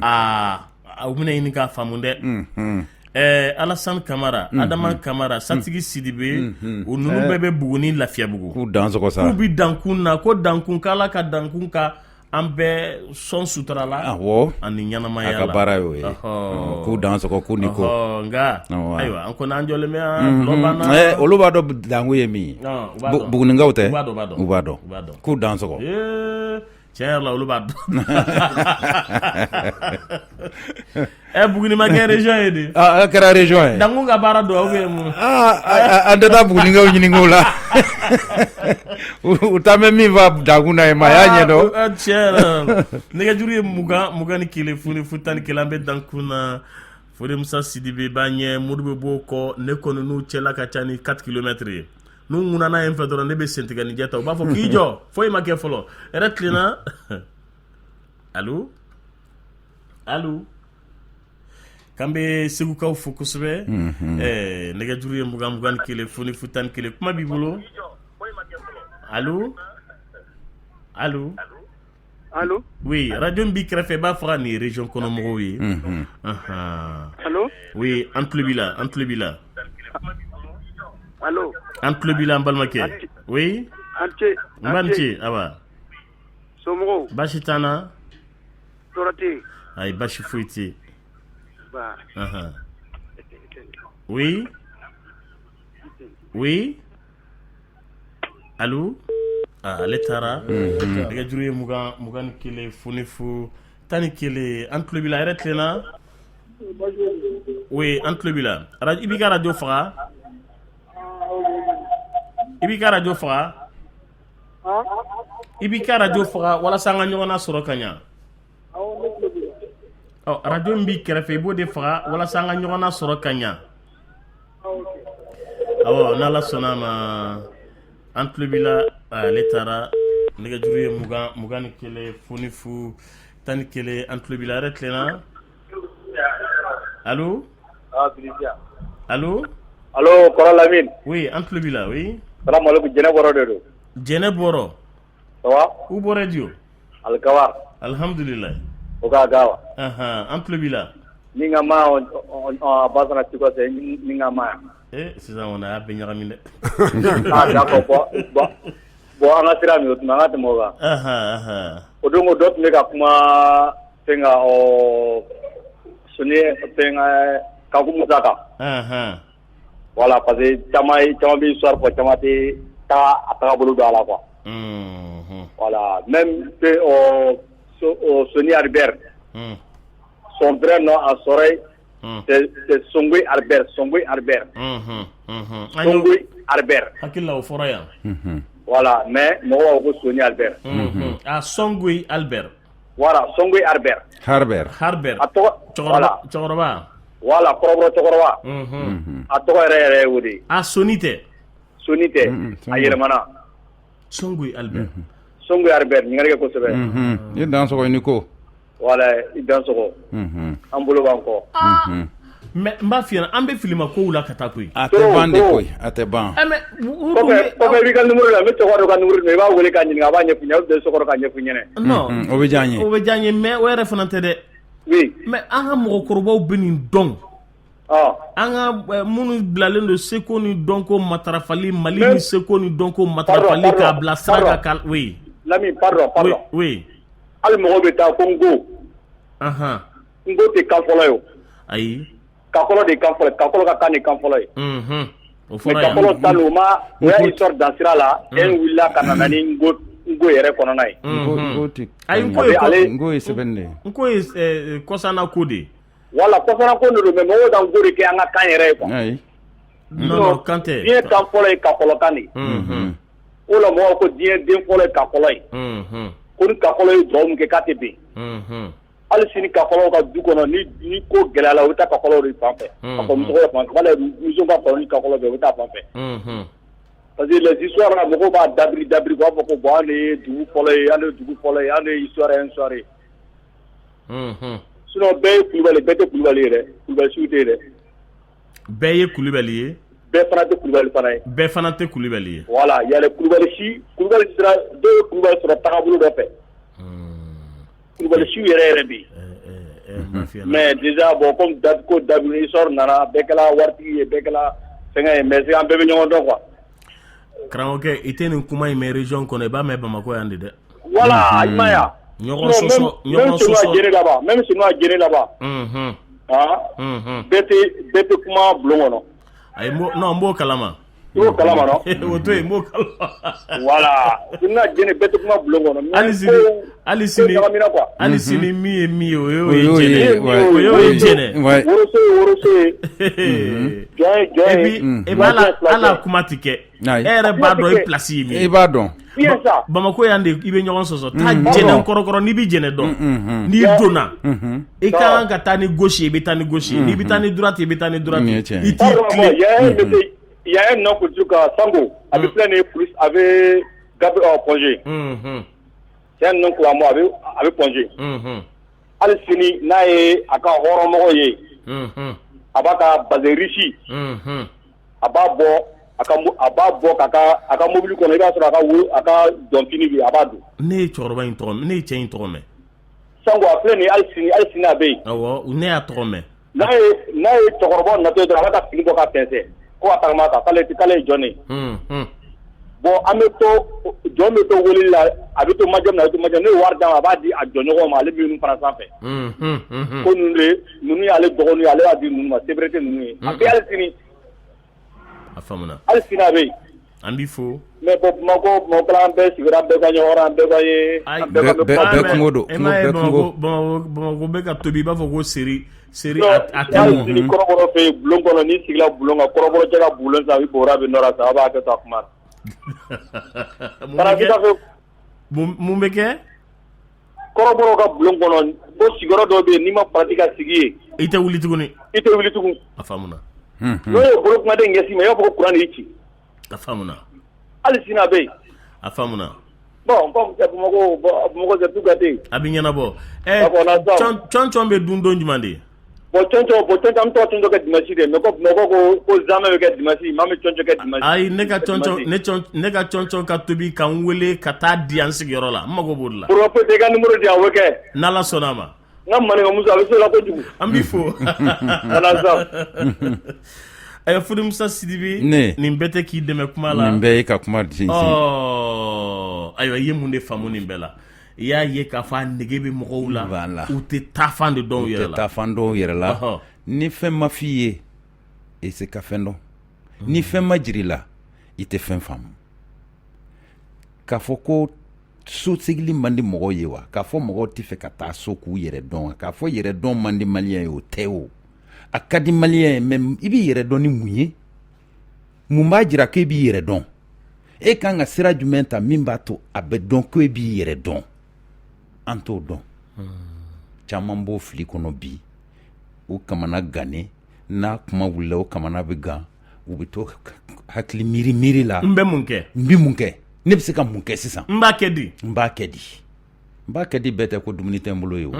Aa u bɛna ɲini k'a faamu dɛ. Ɛɛ Alassane Kamara, Adama Kamara, Satigi Sidibe, u ninnu bɛɛ bɛ Buguni Lafiyabugu. K'u dansɔgɔ sa. K'u bɛ dankun na ko dankun k'Ala ka dankun ka an bɛɛ sɔn sutura la. Awɔ. Ani ɲɛnamaya A la. ka baara y'o ye. Ɔhɔ. K'u dansɔgɔ k'u ni ko. Ɔhɔ, nka Awɔ. ayiwa an kɔni an jɔlen bɛ yan dɔ banna. Ɛɛ olu b'a dɔn dankun ye min ye. Ɔn, u b'a dɔn. Bugunikaw tɛ. U b'a dɔn, u b'a dɔn. U b'a dɔn. U b'a dɔn. K'u dansɔgɔ. Ee, tiɲɛ yɛrɛ la olu b'a dɔn. Ɛ Buguni ma kɛ région ye de. Ah, a kɛra région ye. Dankun ka baara don ou bien mun? Ah, an tɛ taa Bugunikaw ɲininka o la. U t'an bɛ min fɔ dankun na ye maa y'a ɲɛdɔn. Ah, tiɲɛ yɛrɛ la. Nɛgɛjuru ye 20 21 0 0 11 an bɛ dankun na. Fode Musa Sidibe b'a ɲɛ Modibo b'o kɔ ne kɔni n'u cɛla ka ca ni 4 kilomètres ye. N'u ŋunana yen fɛ dɔrɔn ne bɛ sentigɛnijɛ ta u b'a fɔ k'i jɔ foyi ma kɛ fɔlɔ. Hɛrɛ tilenna. Allo allo k'an bɛ segukaw fo kosɛbɛ. Ɛɛ nɛgɛjuru ye 20 21 0 0 11 kuma b'i bolo. Allo allo Allo Oui, radio min b'i kɛrɛfɛ i b'a faga nin ye région kɔnɔ mɔgɔw ye. Anhan. Allo Oui, an tulo b'i la, an tulo b'i la. Allo An tulo b'i la an balimakɛ. Oui. An ce N ba ni ce, awa. Somɔgɔw Baasi t'an na. tɔɔrɔ tɛ yen Ayi baasi foyi tɛ yen. Ba. Anhan. Oui. Oui. Allo Ah, ale taara. Nɛgɛjuru ye 20 21 0 0 11 an tulo b'i la hɛrɛ tilenna. Oui, an tulo b'i la. I b'i ka radio faga. I b'i ka radio faga. I b'i ka radio faga walasa an ka ɲɔgɔn nasɔrɔ ka ɲa. Ɔ radio min b'i kɛrɛfɛ i b'o de faga walasa an ka ɲɔgɔn nasɔrɔ ka ɲa. Awɔ n'Ala sɔnna a ma an tulo b'i la ale taara nɛgɛjuru ye 20 21 0 0 11 an tulo b'i la hɛrɛ tilenna. Allo allo Allo kɔrɔ Lamini. Oui an tulo b'i la oui. Salamalekun Jɛnɛ Bɔrɔ de don. Jɛnɛ Bɔrɔ. Ça va? U bɔra di o? Alikawa. Alhamdulilayi. O ka gawa. Anhan an tulo b'i la. Ni ka ma a basana sikɔsɛ ni ka ma. Eh sisan kɔni a y'a bɛɛ ɲagami dɛ. Ah d'accord bon bon bon an ka sira min o tuma an ka tɛmɛ o kan. Anhan anhan. O don ko dɔ tun bɛ ka kuma fɛn kan ɔ Soni fɛn Kanku Musa kan. Voilà, parce que caman ye caman bɛ histoire fɔ, caman tɛ taa a tagabolo dɔn a la quoi. Voilà, même que ɔ Soni Albert, son vrai nom à Sɔrɔyi, c'est Songwe Albert, Songwe Albert. Songwe Albert. Hakili la o fɔra yan. Voilà, mais mɔgɔw b'a fɔ ko Soni Albert. Ah, Songwe Albert. Voilà, Songwe Albert. Harbert. Harbert. A tɔgɔ Cɛkɔrɔba, cɛkɔrɔba. Voilà, kɔrɔbɔrɔ cɛkɔrɔba. A tɔgɔ yɛrɛ yɛrɛ ye o de ye. Ah, Soni tɛ. Soni tɛ, a yɛlɛmana. Songwe Albert. Songwe Albert, ɲininkali kɛ kosɛbɛ. I dansɔgɔ, i ni ko. Voilà, i dansɔgɔ. An bolo b'an kɔ. Mais n b'a f'i ɲɛna, an bɛ filima kow la ka taa koyi. A tɛ ban de koyi, a tɛ ban. Mais Kɔfɛ i b'i ka numéro la, n bɛ cɛkɔrɔba dɔ ka numéro d'i ma, i b'a wele k'a ɲininka, a b'a ɲɛfɔ i ɲɛna, ou bien sokɔrɔ k'a ɲɛfɔ i ɲɛna. Non. O bɛ diya n ye. O bɛ diya n ye, mais o yɛrɛ fana tɛ dɛ. Oui. Mais an ka mɔgɔkɔrɔbaw bɛ nin dɔn. An ka minnu bilalen don seko ni dɔnko matarafali, Mali ni seko ni dɔnko matarafali k'a bila sira kan, oui. Lamini, pardon, pardon. Oui. Hali mɔgɔw bɛ taa ko Nko. Nko tɛ kan fɔlɔ ye o. Ayi. Kakɔlɔ de ye kan fɔlɔ ye, kakɔlɔ ka kan de ye kan fɔlɔ ye. O Mais fɔra yan. kakɔlɔ ta u ma o y'a histoire dan sira la, e wulila ka na ni Nko Nko yɛrɛ kɔnɔna ye. Nko tɛ. Ayi, Nko ye Ale Nko ye sɛbɛnni de ye. Nko ye kɔsanna ko de ye. Voilà, kɔsanna ko de don, mais mɔgɔw ka Nko de kɛ an ka kan yɛrɛ ye quoi. Ayi. Non, non, kan tɛ. Diɲɛ kan fɔlɔ ye kakɔlɔ kan de ye. O la mɔgɔw ko diɲɛ den fɔlɔ ye kakɔlɔ ye. Ko ni kakɔlɔ ye dugawu min kɛ k'a tɛ bin. Hali sini kakɔlɔw ka du kɔnɔ, ni ko gɛlɛyara, u bɛ taa kakɔlɔw de fan fɛ. Ka kɔn musokɔrɔba fan fɛ, wala muso ka kɔrɔ ni kakɔlɔ bɛɛ, u bɛ taa fan fɛ. Parce que les histoires là, mɔgɔw b'a dabiri dabiri, u b'a fɔ ko bon, an de ye dugu fɔlɔ ye, an de ye dugu fɔlɔ ye, an de ye histoire ye, histoire ye. Sinon bɛɛ ye Kulubali, bɛɛ tɛ Kulubali ye dɛ, Kulubali siw tɛ yen dɛ. Bɛɛ ye Kulubali ye. Bɛɛ fana tɛ Kulubali fana ye. Bɛɛ fana tɛ Kulubali ye. Voilà, il y a les Kulubali si, Kulubali sira, dɔw ye Kulubali sɔrɔ tagabolo dɔ fɛ. Kulubali siw yɛrɛ yɛrɛ bɛ yen. Mais déjà bon, comme ko dabiri histoire nana, bɛɛ kɛra waritigi ye, bɛɛ kɛra fɛngɛ ye, mais an bɛɛ bɛ ɲɔgɔn dɔn quoi. Karamɔgɔkɛ, i tɛ nin kuma in mɛn région kɔnɔ, i b'a mɛn Bamakɔ yan de dɛ. Voilà, i m'a ye wa. Ɲɔgɔn sɔsɔ, ɲɔgɔn sɔsɔ. Même là-bas, même sinon a Jɛnɛ là-bas. Ah. Bɛɛ tɛ kuma bulon kɔnɔ. Ayi, non, n b'o kalama. I b'o kalama non? O to yen, n b'o kalama. Voilà, sinon Jɛnɛ bɛɛ tɛ kuma bulon kɔnɔ. Hali sini, hali sini, hali sini min ye min ye, o y'o ye Jɛnɛ. O y'o ye Jɛnɛ. Woroso ye woroso ye. Jɔn ye jɔn ye. Et puis, et puis ala kuma tɛ kɛ. E yɛrɛ b'a dɔn i place ye min ye. I b'a dɔn. Bamakɔ yan de i bɛ ɲɔgɔn sɔsɔ. Taa Jɛnɛ kɔrɔkɔrɔ, n'i bɛ Jɛnɛ dɔn. N'i donna, i ka kan ka taa ni gauche ye, i bɛ taa ni gauche ye. N'i bɛ taa ni droite ye, i bɛ taa ni droite ye. I t'i tilen. Il y a un nom que ka Sango, a bɛ filɛ nin ye plus a bɛ Gabi Point G. C'est un nom moi, a bɛ Point G. Hali sini n'a ye a ka hɔrɔnmɔgɔ ye, a b'a ka bazin riche, a b'a bɔ a b'a bɔ a ka mobili kɔnɔ, i b'a sɔrɔ a ka wo a ka jɔnfini bɛ yen, a b'a don. Ne ye cɛkɔrɔba in tɔgɔ, ne ye cɛ in tɔgɔ mɛn. Sango a filɛ nin ye, hali sini, hali sini a bɛ yen. Awɔ, ne y'a tɔgɔ mɛn. N'a ye cɛkɔrɔba natɔ ye dɔrɔn, a b'a ka fini bɔ ka fɛnsɛ ko ka tagama kan, k'ale ye jɔn de ye. Bon, an bɛ to, jɔn bɛ to weleli la, a bɛ to majɛ na, a bɛ to majɛ, n'o ye wari d'a ma, a b'a di a jɔnɲɔgɔnw ma, ale minnu fana sanfɛ. Ko ninnu de, ninnu y'ale dɔgɔninw ye, ale b'a di ninnu ma, célébrité ninnu ye. A bɛ hali sini. A faamuna. Hali sini a bɛ yen. An b'i fo. Mais bon, Bamakɔ, Bamakɔ an bɛɛ sigira, an bɛɛ ka ɲɔgɔn, an bɛɛ ka ye. Ayi, an bɛɛ ka bɛɛ kungo don. E m'a ye Bamakɔ, Bamakɔ bɛ ka tobi, i b'a fɔ ko seri, seri a tɛ mɔ. Hali sini kɔrɔbɔrɔ fɛ yen, bulon kɔnɔ, n'i sigila bulon kan, kɔrɔbɔrɔ cɛ ka bulon san, i bɔra bɛ nɔrɔ sa, a b'a kɛ to a kuma na. Mun bɛ kɛ? Kɔrɔbɔrɔw ka bulon kɔnɔ, ko sigiyɔrɔ dɔw bɛ yen, n'i ma farati ka sigi yen, i tɛ wuli tuguni. I tɛ wuli tugun. A faamuna. N'o ye bolokumaden ɲɛsin ma, i b'a fɔ ko kuran de y'i ci. A faamuna. Hali sini a bɛ yen. A faamuna. Bon, comme c'est Bamakɔ, Bamakɔ c'est tout gâté. A bɛ ɲɛnabɔ. Cɔncɔn bɛ dun don jumɛn de? Bon, cɔncɔn, bon, cɔncɔn, an bɛ taa cɔncɔn kɛ dimanche de, mais ko Bamakɔ ko zamɛ bɛ kɛ dimanche, maa min cɔncɔn kɛ dimanche. Ayi, ne ka cɔncɔn, ne ka cɔncɔn ka tobi ka n wele ka taa di yan sigiyɔrɔ la, n mago b'o de la. Problème foyi tɛ, i ka numéro di yan, o bɛ kɛ. N'Ala sɔnna a ma. N ka maninkamuso, a bɛ se o la kojugu. An b'i fo. Ala Ayiwa, Fode Musa Sidibe. Ne. Nin bɛɛ tɛ k'i dɛmɛ kuma la. Nin bɛɛ ye ka kuma sinsin. Ɔ ayiwa, i ye mun de faamu nin bɛɛ la? I y'a ye k'a fɔ a nege bɛ mɔgɔw la, u tɛ taafan de dɔn u yɛrɛ la, u tɛ taafan dɔn u yɛrɛ la. Ni fɛn ma f'i ye, i se ka fɛn dɔn. Ni fɛn ma jir'i la, i tɛ fɛn faamu. K'a fɔ ko so segili man di mɔgɔw ye wa, k'a fɔ mɔgɔw tɛ fɛ ka taa so k'u yɛrɛ dɔn wa, k'a fɔ yɛrɛ dɔn man di maliyɛn ye, o tɛ o. A ka di maliyɛn ye, mais i b'i yɛrɛ dɔn ni mun ye? Mun b'a jira k'e b'i yɛrɛ dɔn? E kan ka sira jumɛn ta min b'a to a bɛ dɔn ko e b'i yɛrɛ dɔn? An t'o dɔn. Caman b'o fili kɔnɔ bi, u kamana gannen, n'a kuma wulila u kamana bɛ gan, u bɛ to hakili miiri miiri la. N bɛ mun kɛ? N bɛ mun kɛ? Ne bɛ se ka mun kɛ sisan? N b'a kɛ di? N b'a kɛ di? N b'a kɛ di bɛɛ tɛ ko dumuni tɛ n bolo ye o.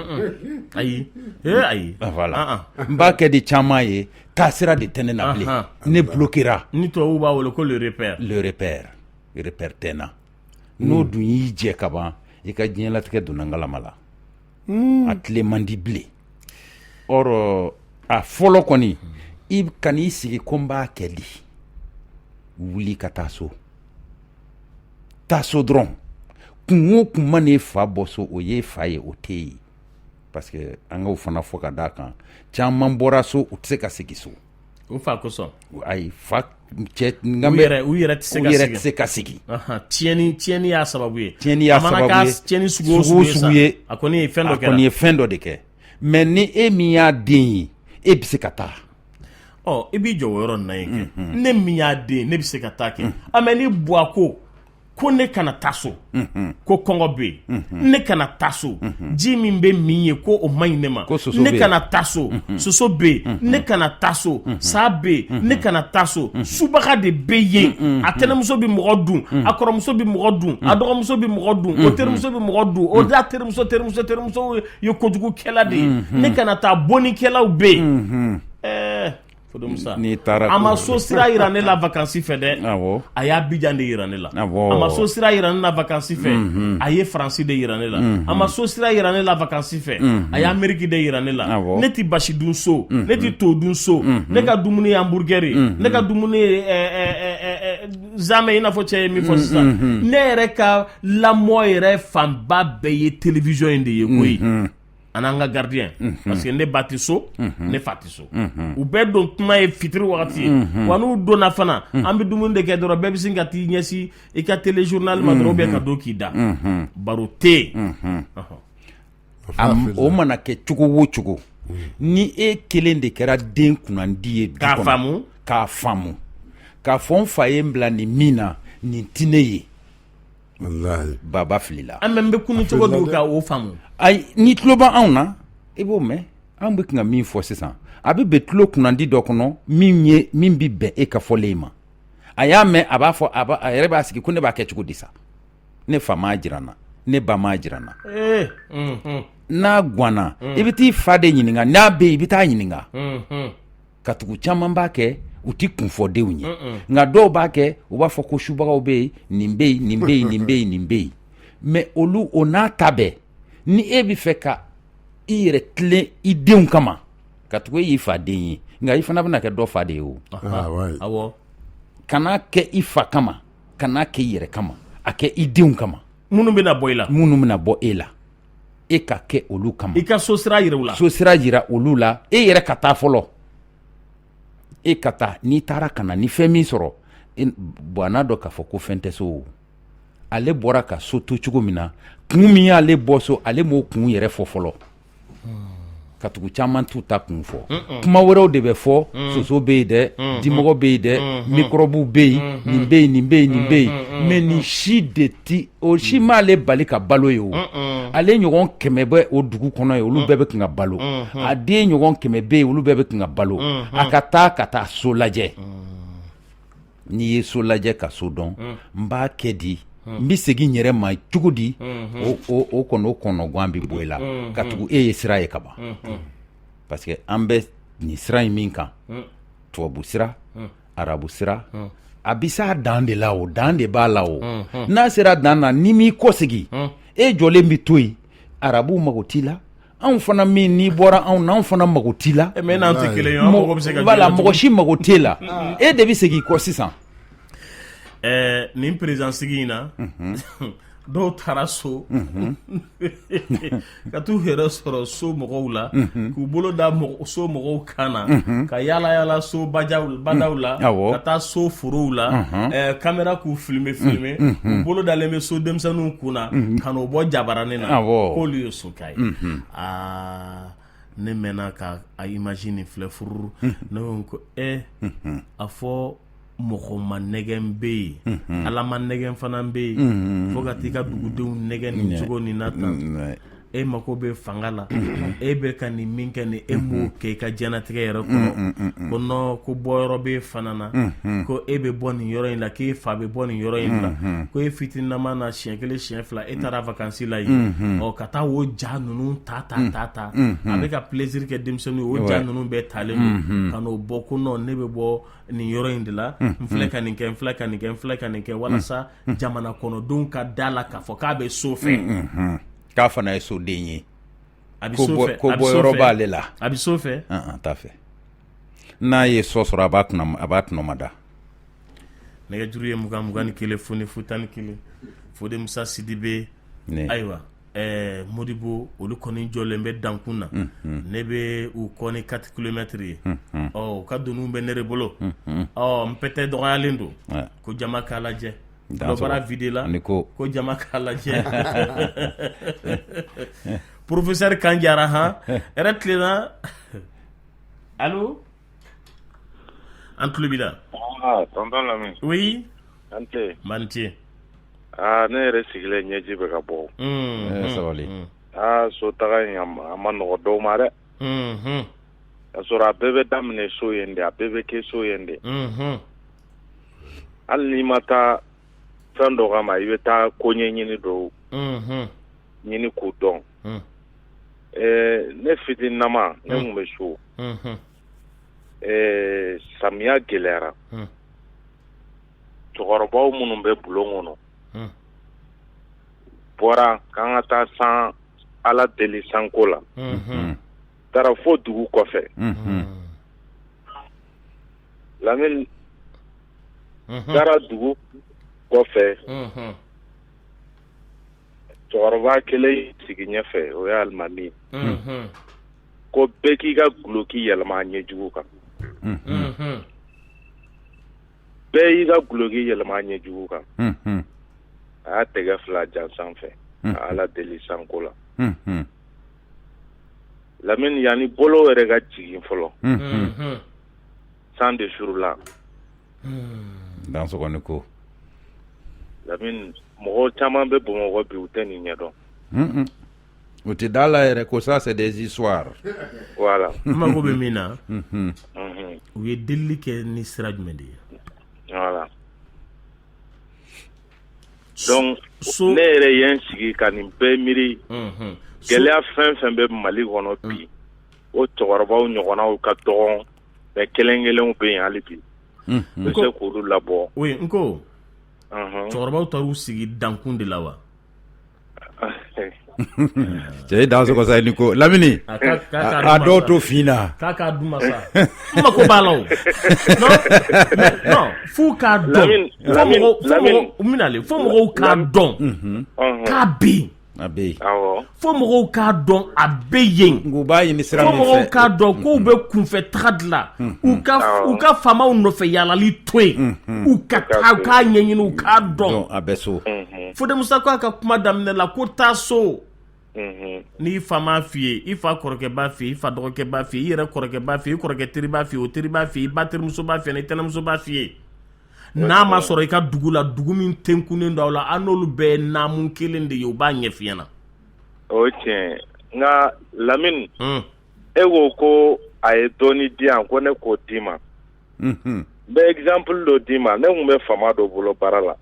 Ayi, ee ayi. Voilà. N b'a kɛ di caman ye, taasira de tɛ ne na bilen. Ne bloquera. Ni tubabuw b'a wele ko le repère. Le repère. Repère tɛ n na. N'o dun y'i jɛ ka ban, i ka diɲɛlatigɛ donna ngalama la. A tilen man di bilen. Or a fɔlɔ kɔni, i kan'i sigi ko n b'a kɛ di. Wuli ka taa so. Taa so dɔrɔn. Kun o kun man'e fa bɔ so, o y'e fa ye, o tɛ yen. Parce que an k'o fana fɔ ka d'a kan, caman bɔra so, u tɛ se ka segin so. U fa kosɔn. Ayi, fa cɛ u yɛrɛ tɛ se ka segin. Tiɲɛni y'a sababu ye. Tiɲɛni y'a sababu ye. Tiɲɛni sugu o sugu ye. A kɔni ye fɛn dɔ kɛ. A kɔni ye fɛn dɔ de kɛ. Mais ni e min y'a den ye, e bɛ se ka taa. Ɔ, i b'i jɔ o yɔrɔ nin na yen kɛ. Ne min y'a den, ne bɛ se ka taa kɛ. A mais ni Buwa ko ne kana taa so, ko kɔngɔ bɛ yen, ne kana taa so, ji min bɛ min ye ko o man ɲi ne ma, ne kana taa so, soso bɛ yen, ne kana taa so, sa bɛ yen, ne kana taa so, subaga de bɛ yen, a tɛnɛmuso bɛ mɔgɔ dun, a kɔrɔmuso bɛ mɔgɔ dun, a dɔgɔmuso bɛ mɔgɔ dun, o terimuso bɛ mɔgɔ dun, o da terimuso terimuso terimuso ye kojugukɛla de ye, ne kana taa, bonnikɛlaw bɛ yen. Ɛɛ Musa, n'i taara a ma so sira yira ne la vacances fɛ dɛ, awɔ, a y'Abidjan de yira ne la, awɔ, a ma so sira yira ne la vacances fɛ, a ye Faransi de yira ne la, a ma so sira yira ne la vacances fɛ, a ye Amérique de yira ne la, awɔ, ne tɛ basi dun so, ne tɛ to dun so, ne ka dumuni ye hamburger ye, ne ka dumuni ye zamɛ, i n'a fɔ cɛ ye min fɔ sisan, ne yɛrɛ ka lamɔ yɛrɛ fanba bɛɛ ye télévision in de ye koyi. An an ka gardien, parce que ne ba tɛ so, ne fa tɛ so, u bɛɛ don tuma ye fitiri wagati ye, wa n'u donna fana, an bɛ dumuni de kɛ dɔrɔn, bɛɛ bɛ sin ka t'i ɲɛsin i ka téléjournal ma dɔrɔn, ou bien ka don k'i da, baro tɛ yen. O mana kɛ cogo o cogo, ni e kelen de kɛra den kunnandi ye, k'a faamu, k'a faamu k'a fɔ n fa ye n bila nin min na, nin tɛ ne ye. Baba filila. An bɛ kunun cogo di ka o faamu? Ayi, n'i tulo bɛ anw na, i b'o mɛn. Anw bɛ ka min fɔ sisan, a bɛ bɛn tulo kunnandi dɔ kɔnɔ min ye min bɛ bɛn e ka fɔlen ma. A y'a mɛn, a b'a fɔ, a yɛrɛ b'a sigi ko ne b'a kɛ cogo di sa? Ne fa m'a jira n na, ne ba m'a jira n na. N'a ganna, i bɛ t'i fa de ɲininka. N'a bɛ yen, i bɛ taa ɲininka. Katugu caman b'a kɛ, u tɛ kun fɔ denw ye, nka dɔw b'a kɛ, u b'a fɔ ko subagaw bɛ yen, nin bɛ yen, nin bɛ yen, nin bɛ yen, nin bɛ yen. Mais olu o n'a ta bɛɛ, ni e bɛ fɛ ka i yɛrɛ tilen i denw kama, katugu e y'i fa den ye, nka i fana bɛna kɛ dɔ fa de ye o. Awɔ. Kana kɛ i fa kama, kana kɛ i yɛrɛ kama, a kɛ i denw kama. Minnu bɛna bɔ i la. Minnu bɛna bɔ e la. E ka kɛ olu kama. I ka so sira yira u la. So sira yira olu la. E yɛrɛ ka taa fɔlɔ. E ka taa, n'i taara ka na ni fɛn min sɔrɔ, bon, a n'a dɔn k'a fɔ ko fɛn tɛ so o. Ale bɔra ka so to cogo min na, kun min y'ale bɔ so, ale m'o kun yɛrɛ fɔ fɔlɔ. Katugu caman t'u ta kun fɔ, kuma wɛrɛw de bɛ fɔ, soso bɛ yen dɛ, dimɔgɔ bɛ yen dɛ, mikɔrɔbuw bɛ yen, nin bɛ yen, nin bɛ yen, nin bɛ yen. Mais nin si de ti o si m'ale bali ka balo ye o. Ale ɲɔgɔn 100 bɛ o dugu kɔnɔ yen, olu bɛɛ bɛ kan ka balo. A den ɲɔgɔn 100 bɛ yen, olu bɛɛ bɛ kan ka balo. A ka taa ka taa so lajɛ. N'i ye so lajɛ ka so dɔn, n b'a kɛ di, n bɛ segin n yɛrɛ ma cogo di? O kɔnɔ, o kɔnɔgan bɛ bɔ i la, katugu e ye sira ye ka ban. Parce que an bɛ nin sira in min kan, tubabu sira, arabu sira, a bɛ s'a dan de la, o dan de b'a la. O n'a sera dan na, n'i m'i kɔsegin, e jɔlen bɛ to yen. Arabuw mago t'i la, anw fana min n'i bɔra anw na, anw fana mago t'i la. Mais n'an tɛ kelen ye, an mago bɛ se ka voilà, mɔgɔ si mago t'e la. E de bɛ segin i kɔ sisan. Nin président sigi in na, Dɔw taara so ka t'u yɛrɛ sɔrɔ so mɔgɔw la k'u bolo da so mɔgɔw kan na ka yaala yaala so badaw la ka taa so forow la kamera k'u filmer filmer u bolo dalen bɛ so denmisɛnninw kun na ka n'o bɔ jabaranin na k'olu ye sokɛ ye. Aa, ne mɛnna ka a image nin filɛ furu, ne ko a fɔ mɔgɔ ma nɛgɛn bɛ yen, Ala ma nɛgɛn fana bɛ yen, fo ka t'i ka dugudenw nɛgɛn nin cogo nin na tan. E mako bɛ fanga la, e bɛ ka nin min kɛ nin, e m'o kɛ i ka diɲɛnatigɛ yɛrɛ kɔnɔ. Ko non, ko bɔyɔrɔ bɛ e fana na, ko e bɛ bɔ nin yɔrɔ in la, k'e fa bɛ bɔ nin yɔrɔ in la, ko e fitininama na siɲɛ kelen siɲɛ fila e taara vacances la yen, ɔ ka taa o ja ninnu ta ta ta ta, a bɛ ka plaisir kɛ denmisɛnninw ye, o ja ninnu bɛɛ talen don ka n'o bɔ ko non, ne bɛ bɔ nin yɔrɔ in de la, n filɛ ka nin kɛ, n filɛ ka nin kɛ, n filɛ ka nin kɛ, walasa jamana kɔnɔdenw ka da la k'a fɔ k'a bɛ so fɛ, k'a fana ye soden ye, a bɛ so fɛ, ko bɔyɔrɔ b'ale la, a bɛ so fɛ. An t'a fɛ n'a ye so sɔrɔ, a b'a tɔnɔmada. Nɛgɛjuru ye 20 21 0 0 11. Fode Musa Sidibe, ayiwa, Modibo, olu kɔni jɔlen bɛ dankun na, ne bɛ u kɔ ni 4 kilomètres ye. Ɔ, u ka doniw bɛ ne de bolo. Ɔ, n pɛtɛ dɔgɔyalen don, ko jama k'a lajɛ, dɔ vide la, ko jama k'a lajɛ. Professeur kan jara han yɛrɛ tilenna. Allo, an tulo b'i la. Tonton Lamini. Oui. An tɛ. Man ce. Aa, ne yɛrɛ sigilen ɲɛji bɛ ka bɔ. Sabali. Aa, so taga in a ma nɔgɔ dɔw ma dɛ. Ka sɔrɔ a bɛɛ bɛ daminɛ so yen de, a bɛɛ bɛ kɛ so yen de. Hali n'i ma taa fɛn dɔ kama, i bɛ taa ko ɲɛɲini dɔw ɲini k'u dɔn. Ne fitininama, ne tun bɛ so. Samiya gɛlɛyara. Cɛkɔrɔbaw minnu bɛ bulon kɔnɔ bɔra k'an ka taa san Ala deli sanko la, taara fo dugu kɔfɛ. Lamini, taara dugu kɔfɛ, cɛkɔrɔba kelen sigi ɲɛfɛ, o ye alimami ye, ko bɛɛ k'i ka duloki yɛlɛma ɲɛjugu kan. Bɛɛ y'i ka duloki yɛlɛma ɲɛjugu kan. A y'a tɛgɛ fila jan sanfɛ ka Ala deli sanko la. Lamini, yanni bolo yɛrɛ ka jigin fɔlɔ, san de surula. Dansɔgɔ ni ko. Lamini, mɔgɔ caman bɛ Bamakɔ bi, u tɛ nin ɲɛdɔn. U tɛ da la yɛrɛ ko ça c'est des histoires. Voilà. N mago bɛ min na, u ye delili kɛ ni sira jumɛn de ye? Voilà. Donc ne yɛrɛ ye n sigi ka nin bɛɛ miiri. Gɛlɛya fɛn fɛn bɛ Mali kɔnɔ bi, o cɛkɔrɔbaw ɲɔgɔnnaw ka dɔgɔn, mais kelen kelenw bɛ yen hali bi. N bɛ se k'olu labɔ. Oui, n ko cɛkɔrɔbaw taar'u sigi dankun de la wa? Cɛ ye dansɔgɔ sa ni ko Lamini, a dɔw to fin na. K'a k'a d'u ma sa, n mako b'a la o. Non, non, f'u k'a dɔn. Fo mɔgɔw k'a dɔn k'a bɛ yen. A bɛ yen. Fo mɔgɔw k'a dɔn a bɛ yen. U b'a ɲini sira min fɛ. Fo mɔgɔw k'a dɔn k'u bɛ kunfɛ taga de la. U ka faamaw nɔfɛ yaalali to yen. U ka taa u k'a ɲɛɲini, u k'a dɔn. A bɛ so. Fode Musa ko a ka kuma daminɛ la ko taa so. N'i fa m'a f'i ye, i fa kɔrɔkɛ b'a f'i ye, i fa dɔgɔkɛ b'a f'i ye, i yɛrɛ kɔrɔkɛ b'a f'i ye, i kɔrɔkɛ teri b'a f'i ye, o teri b'a f'i ye, i ba terimuso b'a f'i ye, i tɛnɛmuso b'a f'i ye. N'a ma sɔrɔ i ka dugu la, dugu min tenkunnen don aw la, an n'olu bɛɛ ye naamu kelen de ye, u b'a ɲɛf'i ɲɛna. O ye tiɲɛ ye, nka Lamini, e ko ko a ye dɔɔnin di yan ko ne k'o d'i ma. N bɛ exemple dɔ d'i ma. Ne tun bɛ faama dɔ bolo baara la.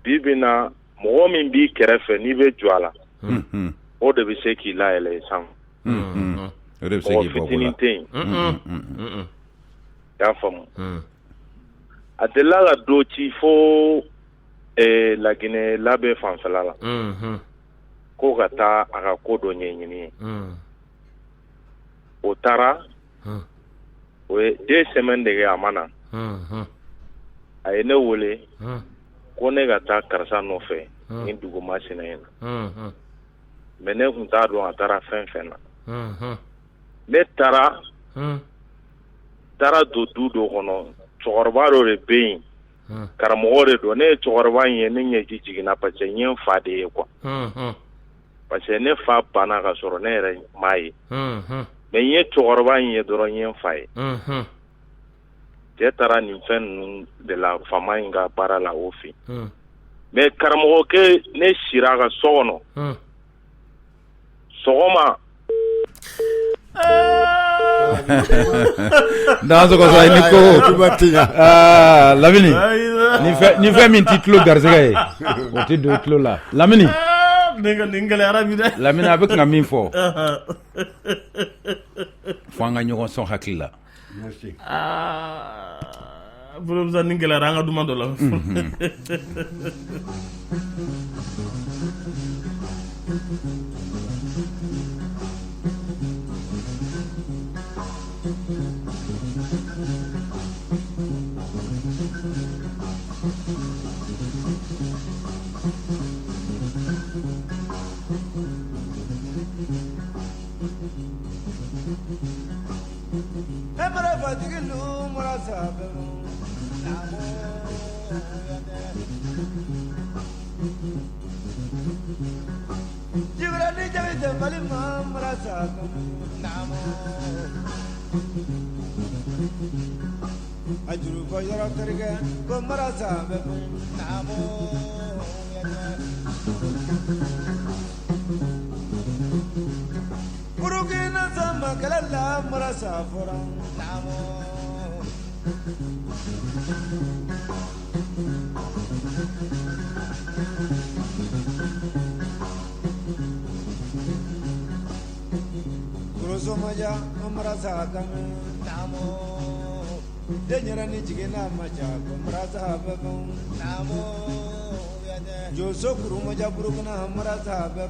Bi bi na, mɔgɔ min b'i kɛrɛfɛ n'i bɛ jɔ a la, o de bɛ se k'i layɛlɛ san. O de bɛ se Mɔgɔ k'i bɔ ko la. fitinin tɛ yen. I y'a faamu, a delila ka dɔ ci fo Laginɛ labɛn fanfɛla la, ko ka taa a ka ko dɔ ɲɛɲini ye. O taara, o ye 2 semaines de kɛ, a ma na. A ye ne wele. Ko ne ka taa karisa nɔfɛ nin dugu masina in na. Mais ne tun t'a dɔn a taara fɛn fɛn na. Ne taara don du dɔ kɔnɔ, cɛkɔrɔba dɔ de bɛ yen, karamɔgɔ de don. Ne ye cɛkɔrɔba in ye, ne ɲɛji jiginna parce que n ye n fa de ye quoi. Parce que ne fa banna ka sɔrɔ ne yɛrɛ m'a ye. Mais n ye cɛkɔrɔba in ye dɔrɔn, n ye n fa ye. Cɛ taara nin fɛn ninnu de la faama in ka baara la o fɛ. Mais karamɔgɔkɛ, ne sira a ka so kɔnɔ sɔgɔma. Dansɔgɔ i ni ko Lamini, ni fɛn min t'i tulo garisɛgɛ ye, o tɛ don i tulo la. Lamini, Lamini, a bɛ ka min fɔ, fo an ka ɲɔgɔn sɔn hakili la. Aa ni gɛlɛyara, an ka duman dɔ la. Burukina sama kɛlɛ la fɔra. Korosomaja den yɛrɛ ni jiginna ma ca ko Joso kurumaja Burukina bɛ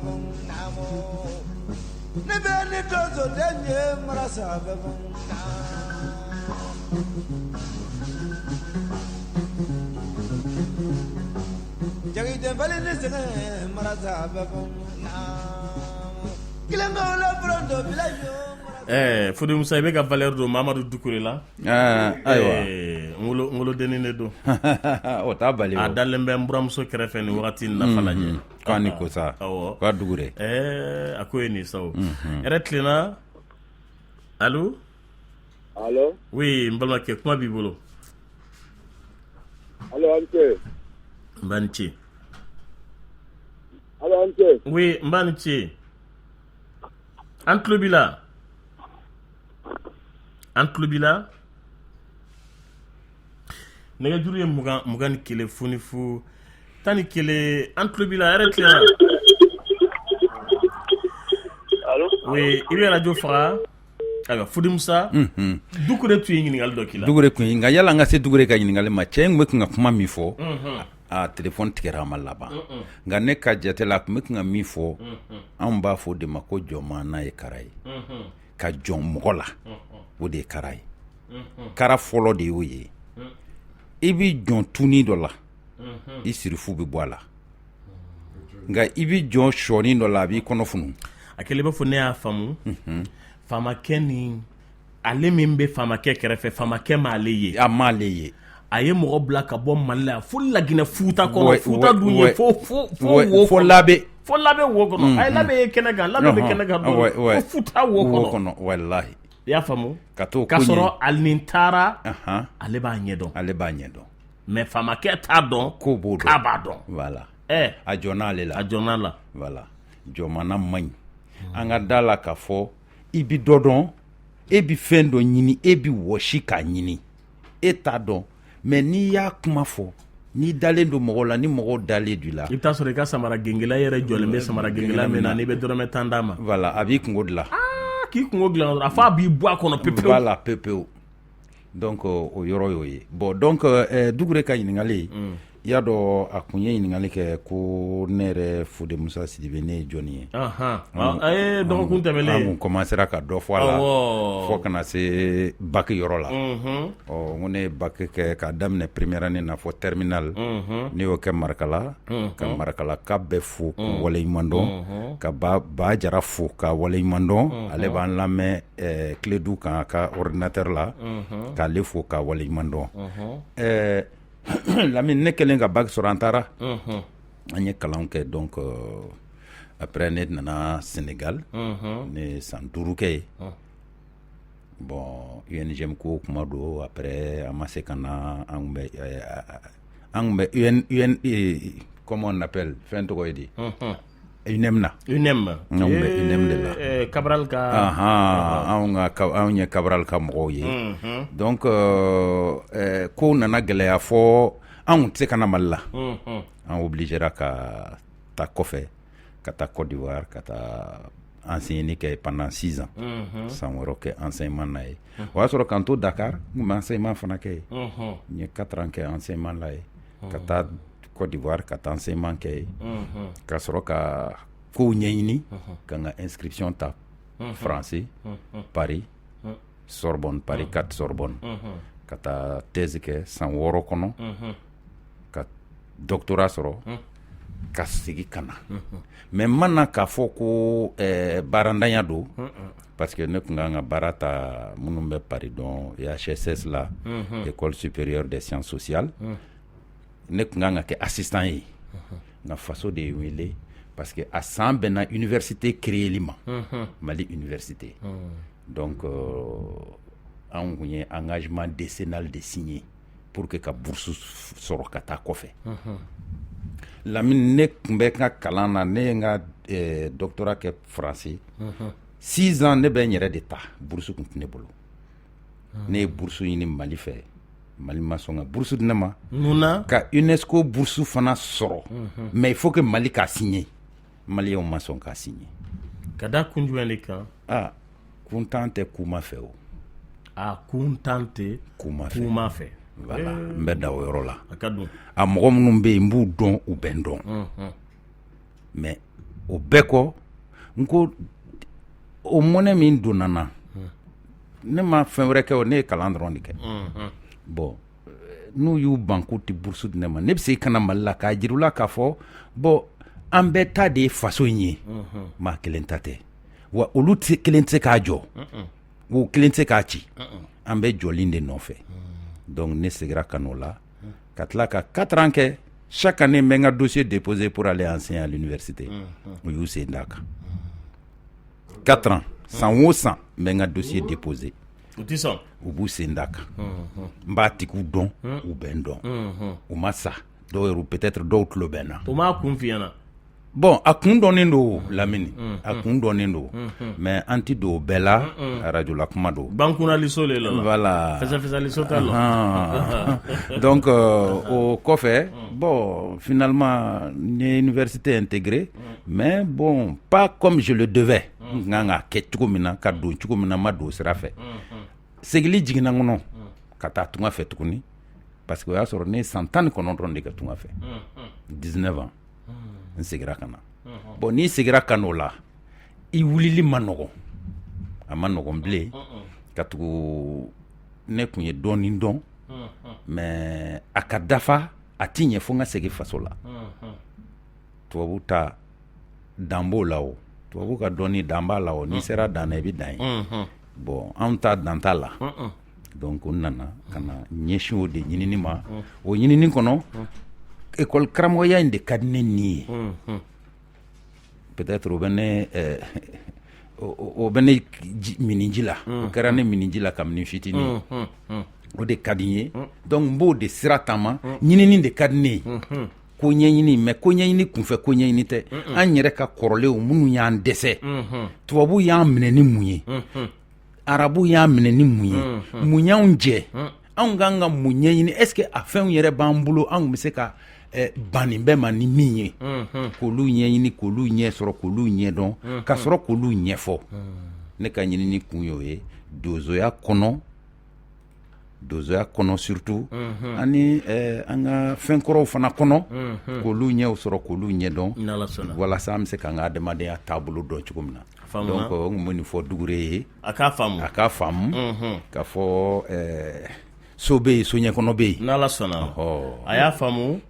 ne bɛ ni donso den ye bɛ Jakitebali ni sɛgɛn bɛ kelen Fode Musa, i bɛ ka valeur don Mamadu Dukure la. Ayiwa, n wolodennin de don. O t'a bali. A dalen bɛ n buramuso kɛrɛfɛ nin wagati in na Falajɛ. K'a ni ko sa, k'a Dukure. A ko ye nin sa o. Hɛrɛ tilenna. Allo? Allo? Oui, n balimakɛ, kuma b'i bolo. Allo, a ni ce. Nba ni ce. Allo, a ni ce. Oui, nba ni ce. An tulo b'i la. An tulo b'i la. Nɛgɛjuru ye 20 21 0 0 11. An tulo b'i la. Hɛrɛ tilenna. Allo? Oui, i bɛ radio faga. Ayiwa, Fode Musa, Dukure tun ye ɲininkali dɔ k'i la. Dukure tun ye, nka yala an ka se Dukure ka ɲininkali ma, cɛ in tun bɛ kun ka kuma min fɔ, a téléphone tigɛra, a ma laban. Nka ne ka jate la, a tun bɛ kun ka min fɔ, anw b'a fɔ o de ma ko jɔnmaana ye kara ye. Ka jɔn mɔgɔ la, o de ye kara ye. Kara fɔlɔ de y'o ye. I bɛ jɔn tuni dɔ la, i sirifu bɛ bɔ a la. Nka i bɛ jɔn sɔɔni dɔ la, a b'i kɔnɔ funu. A kɛlen b'a fɔ ne y'a faamu, faamakɛ ni ale min bɛ faamakɛ kɛrɛfɛ, faamakɛ m'ale ye. A m'ale ye. A ye mɔgɔ bila ka bɔ Mali la fo Laginɛ Futa kɔnɔ. Futa dun ye fo fo wo fo Labe. Fo Labe wo kɔnɔ. A ye Labe ye kɛnɛ kan, Labe bɛ kɛnɛ kan fo Futa wo kɔnɔ. Walahi. I y'a faamu? Ka t'o k'a sɔrɔ ale nin taara, ale b'a ɲɛdɔn. Ale b'a ɲɛdɔn. Mais faamakɛ t'a dɔn ko b'o dɔn, k'a b'a dɔn. Voilà. A jɔnna ale la. A jɔnna la. Voilà. Jɔnmaana man ɲi. An ka da la k'a fɔ i bɛ dɔ dɔn, e bɛ fɛn dɔ ɲini, e bɛ wɔsi k'a ɲini, e t'a dɔn, mais n'i y'a kuma fɔ, n'i dalen don mɔgɔw la, ni mɔgɔw dalen don i la. I bɛ taa sɔrɔ i ka samara gengela yɛrɛ jɔlen bɛ samara gengela min na, n'i bɛ dɔrɔmɛ 10 d'a ma. Voilà, a b'i kungo dilan. Aa, k'i kungo dilan dɔrɔn, a fɔ a b'i bɔ a kɔnɔ pewu. Voilà, pewu pewu. Donc o yɔrɔ y'o ye. Bon, donc Dukure ka ɲininkali. I y'a dɔn, a kun ye ɲininkali kɛ ko ne yɛrɛ Fode Musa Sidibe, ne ye jɔnni ye? A ye dɔgɔkun tɛmɛnen, an kun commencera ka dɔ fɔ a la fo ka na se bac yɔrɔ la. Ɔ, n ko ne ye bac kɛ k'a daminɛ première année na fɔ terminale. Ne y'o kɛ Marakala, ka Marakalaka bɛɛ fo k'u waleɲuman dɔn, ka Ba Jara fo ka waleɲuman dɔn. Ale b'an lamɛn Kledu kan a ka ordinateur la, k'ale fo ka waleɲuman dɔn. Ɛɛ Lamini, ne kɛlen ka bac sɔrɔ, an taara an ye kalan kɛ. Donc après, ne nana Sénégal, ne ye san 5 kɛ yen. Bon, UNJM ko kuma don. Après, an ma se ka na. An kun bɛ UN UN, comment on appelle, fɛn tɔgɔ ye di, UNEM na. UNEM. An kun bɛ UNEM de la. Cabral ka. Anw ye Cabral ka mɔgɔw ye. Donc kow nana gɛlɛya fɔ an kun tɛ se ka na Mali la. An obligera ka taa kɔfɛ, ka taa Côte d'Ivoire, ka taa enseigner kɛ pendant 6 ans, san 6 kɛ enseignement na yen. O y'a sɔrɔ k'an to Dakar, n kun bɛ enseignement fana kɛ yen. N ye 4 ans kɛ enseignement la yen, ka taa Côte d'Ivoire ka taa enseignement kɛ yen, ka sɔrɔ ka kow ɲɛɲini, ka n ka inscription ta français, Paris Sorbonne, Paris 4 Sorbonne, ka taa thèse kɛ san 6 kɔnɔ, ka doctorat sɔrɔ, ka segin ka na. Mais n ma na k'a fɔ ko baarantanya don, parce que ne tun kan ka baara ta. Minnu bɛ Paris dɔn, EHSS la, École supérieure des sciences sociales, ne tun kan ka kɛ assistant ye. Nka faso de ye n wele, parce que a san bɛnna université créeli ma, Mali université. Donc anw kun ye engagement décennal de signé pour que ka bourse sɔrɔ ka taa kɔfɛ. Lamini, ne tun bɛ n ka kalan na, ne ye n ka doctorat kɛ français 6 ans, ne bɛ n yɛrɛ de ta. Bourse tun tɛ ne bolo. Ne ye bourse ɲini Mali fɛ, Mali ma sɔn ka bourse di ne ma. Munna? Ka UNESCO bourse fana sɔrɔ, mais il faut que Mali k'a signer. Maliyɛnw ma sɔn k'a signer. Ka da kun jumɛn de kan? Ah, kuntan tɛ kuma fɛ o. A kuntan tɛ kuma fɛ. Kuma fɛ. Voilà, n bɛ da o yɔrɔ la. A ka don. A mɔgɔ minnu bɛ yen, n b'u dɔn, u bɛ n dɔn. Mais o bɛɛ kɔ, n ko o mɔnɛ min donna n na, ne ma fɛn wɛrɛ kɛ o, ne ye kalan dɔrɔn de kɛ. Bon, n'u y'u ban k'u tɛ bourse di ne ma, ne bɛ se ka na Mali la k'a jira u la k'a fɔ bon, an bɛɛ ta de ye faso in ye, maa kelen ta tɛ. Wa olu kelen tɛ se k'a jɔ, o kelen tɛ se k'a ci, an bɛ jɔli de nɔfɛ. Donc ne seginna ka n'o la, ka tila ka 4 ans kɛ. Chaque année, n bɛ n ka dossier déposé pour aller enseigner à l'université. U y'u sen d'a kan. 4 ans, san o san, n bɛ n ka dossier déposé. U tɛ sɔn. U b'u sen d'a kan. N b'a tigiw dɔn, u bɛ n dɔn. U ma sa dɔw yɛrɛ, peut-être dɔw tulo bɛ n na. U m'a kun f'i ɲɛna? Bon, a kun dɔnnen don, Lamini, a kun dɔnnen don, mais an ti don o bɛɛ la, radio la kuma don. Bankunnaliso le la. Voilà. Fɛsɛfɛsɛliso t'a la. Donc o kɔfɛ, bon, finalement n ye université intégrée, mais bon, pas comme je le devais. N kun kan k'a kɛ cogo min na, ka don cogo min na, n ma don o sira fɛ. Segili jiginna n kɔnɔ ka taa tunga fɛ tuguni, parce que o y'a sɔrɔ ne ye san 19 de kɛ tunga fɛ, 19 ans. N seginna ka na. Bon, n'i seginna ka n'o la, i wulili ma nɔgɔn, a ma nɔgɔn bilen, ka tugu ne tun ye dɔɔnin dɔn, mais a ka dafa, a ti ɲɛ fo n ka segin faso la. Tubabu ta dan b'o la o, tubabu ka dɔnni dan b'a la o. N'i sera dan na, i bɛ dan ye. Bon, anw ta dan t'a la. Donc n nana ka na ɲɛsin o de ɲinini ma. O ɲinini kɔnɔ, école karamɔgɔya in de ka di ne ni ye. Peut-être o bɛ ne miniji la, o kɛra ne miniji la kabini fitinin. O de ka di n ye. Donc n b'o de sira taama. Ɲinini de ka di ne ye, ko ɲɛɲini. Mais ko ɲɛɲini kunfɛ ko ɲɛɲini tɛ. An yɛrɛ ka kɔrɔlenw minnu y'an dɛsɛ, tubabu y'an minɛ ni mun ye, arabu y'an minɛ ni mun ye, mun y'anw jɛ, anw kan ka mun ɲɛɲini? Est ce que a fɛnw yɛrɛ b'an bolo, anw bɛ se ka ban nin bɛɛ ma ni min ye, k'olu ɲɛɲini, k'olu ɲɛ sɔrɔ, k'olu ɲɛdɔn, ka sɔrɔ k'olu ɲɛfɔ? Ne ka ɲinini kun y'o ye donsoya kɔnɔ. Donsoya kɔnɔ surtout ani an ka fɛnkɔrɔw fana kɔnɔ k'olu ɲɛw sɔrɔ k'olu ɲɛdɔn walasa an bɛ se k'an ka adamadenya taabolo dɔn cogo min na donc n tun bɛ nin fɔ Dugure ye a k'a faamu a k'a faamu k'a fɔ so bɛ yen soɲɛkɔnɔ bɛ yen n'Ala sɔnna a y'a faamu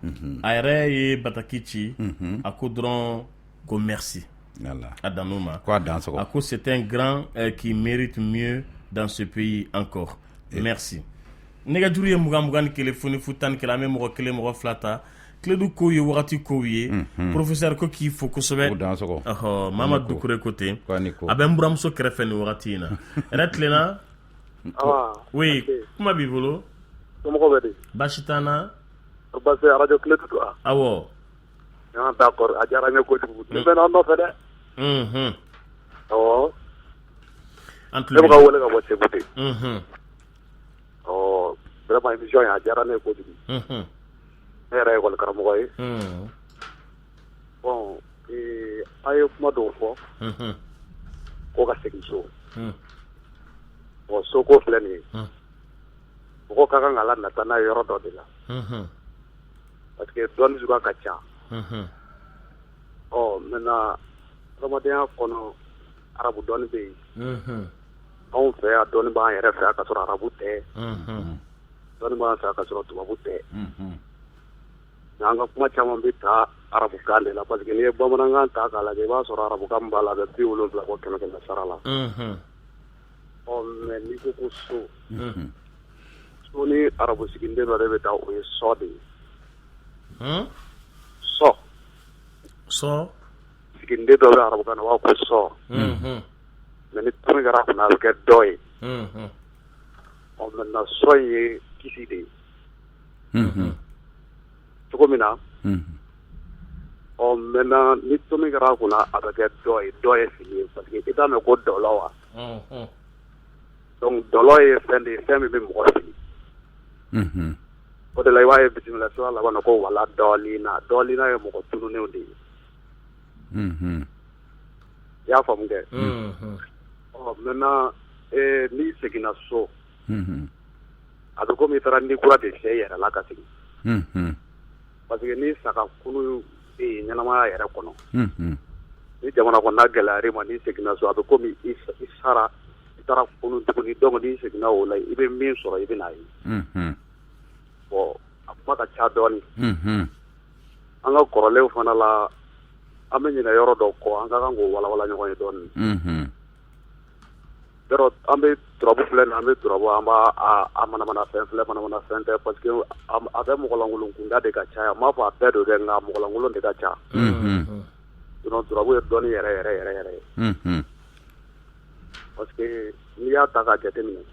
a yɛrɛ ye bataki ci a ko dɔrɔn ko merci a dan'o ma ko a dansɔgɔ a ko c'est un grand qui mérite mieux dans ce pays encore merci nɛgɛjuru ye 20 21 0 0 11 an bɛ mɔgɔ kelen mɔgɔ fila ta Kledu kow ye wagati kow ye professeur ko k'i fo kosɛbɛ ɔhɔ Mama Dukure ko ten a bɛ n buramuso kɛrɛfɛ nin wagati in na hɛrɛ tilenna oui kuma b'i bolo somɔgɔw bɛ di baasi t'an na baasi radio Kledu don wa awɔ d'accord a diyara n ye kojugu ne bɛ n'aw nɔfɛ dɛ awɔ an ne bɛ ka wele ka bɔ Segu de ɔ vraiment émission in a diyara ne ye kojugu ne yɛrɛ ye école karamɔgɔ ye bon a ye kuma dɔw fɔ ko ka segin so bon so ko filɛ nin ye mɔgɔ ka kan ka la nata n'a ye yɔrɔ dɔ de la parce que dɔnni suguya ka ca ɔ maintenant adamadenya kɔnɔ arabu dɔnni bɛ yen anw fɛ yan dɔnni b'an yɛrɛ fɛ yan ka sɔrɔ arabu tɛ dɔnni b'an fɛ yan ka sɔrɔ tubabu tɛ nka an ka kuma caman bɛ taa arabukan de la parce que n'i ye bamanankan ta k'a lajɛ i b'a sɔrɔ arabukan min b'a la a bɛ 70 bɔ 100 100 sara la ɔ mais n'i ko ko so so ni arabu siginiden dɔ de bɛ taa o ye sɔ de ye sɔ sɔ siginiden dɔ bɛ arabukan na u b'a ko sɔ mais ni tun kɛra a kunna a bɛ kɛ dɔ ye ɔ maintenant sɔ in ye kisi de ye cogo min na ɔ maintenant ni tomi kɛra a kunna a bɛ kɛ dɔ ye dɔ ye fili ye parce que i t'a mɛn ko dɔlɔ wa donc dɔlɔ ye fɛn de ye fɛn min bɛ mɔgɔ fili o de la i b'a ye bisimila sura laban na ko wala dɔlina dɔlina ye mɔgɔ tununnenw de ye i y'a faamu kɛ ɔ maintenant n'i seginna so a bɛ komi i taara ni kura de fiyɛ i yɛrɛ la ka segin parce que ni sa ka kunun bɛ yen ɲɛnamaya yɛrɛ kɔnɔ ni jamana kɔnɔna gɛlɛyara i ma n'i seginna so a bɛ komi i sara i taara kunun tuguni donc n'i seginna o la i bɛ min sɔrɔ i bɛ n'a ye bon a kuma ka ca dɔɔnin an ka kɔrɔlenw fana la an bɛ ɲinɛ yɔrɔ dɔ kɔ an ka kan k'o walawala ɲɔgɔn ye dɔɔnin yɔrɔ an bɛ turabu filɛ nin an bɛ turabu an b'a a manamana fɛn filɛ manamana fɛn tɛ parce que a bɛ mɔgɔlankolon kunda de ka caya n m'a fɔ a bɛɛ don dɛ nka mɔgɔlankolon de ka ca sinon turabu ye dɔnni yɛrɛ yɛrɛ yɛrɛ yɛrɛ ye parce que n'i y'a ta k'a jateminɛ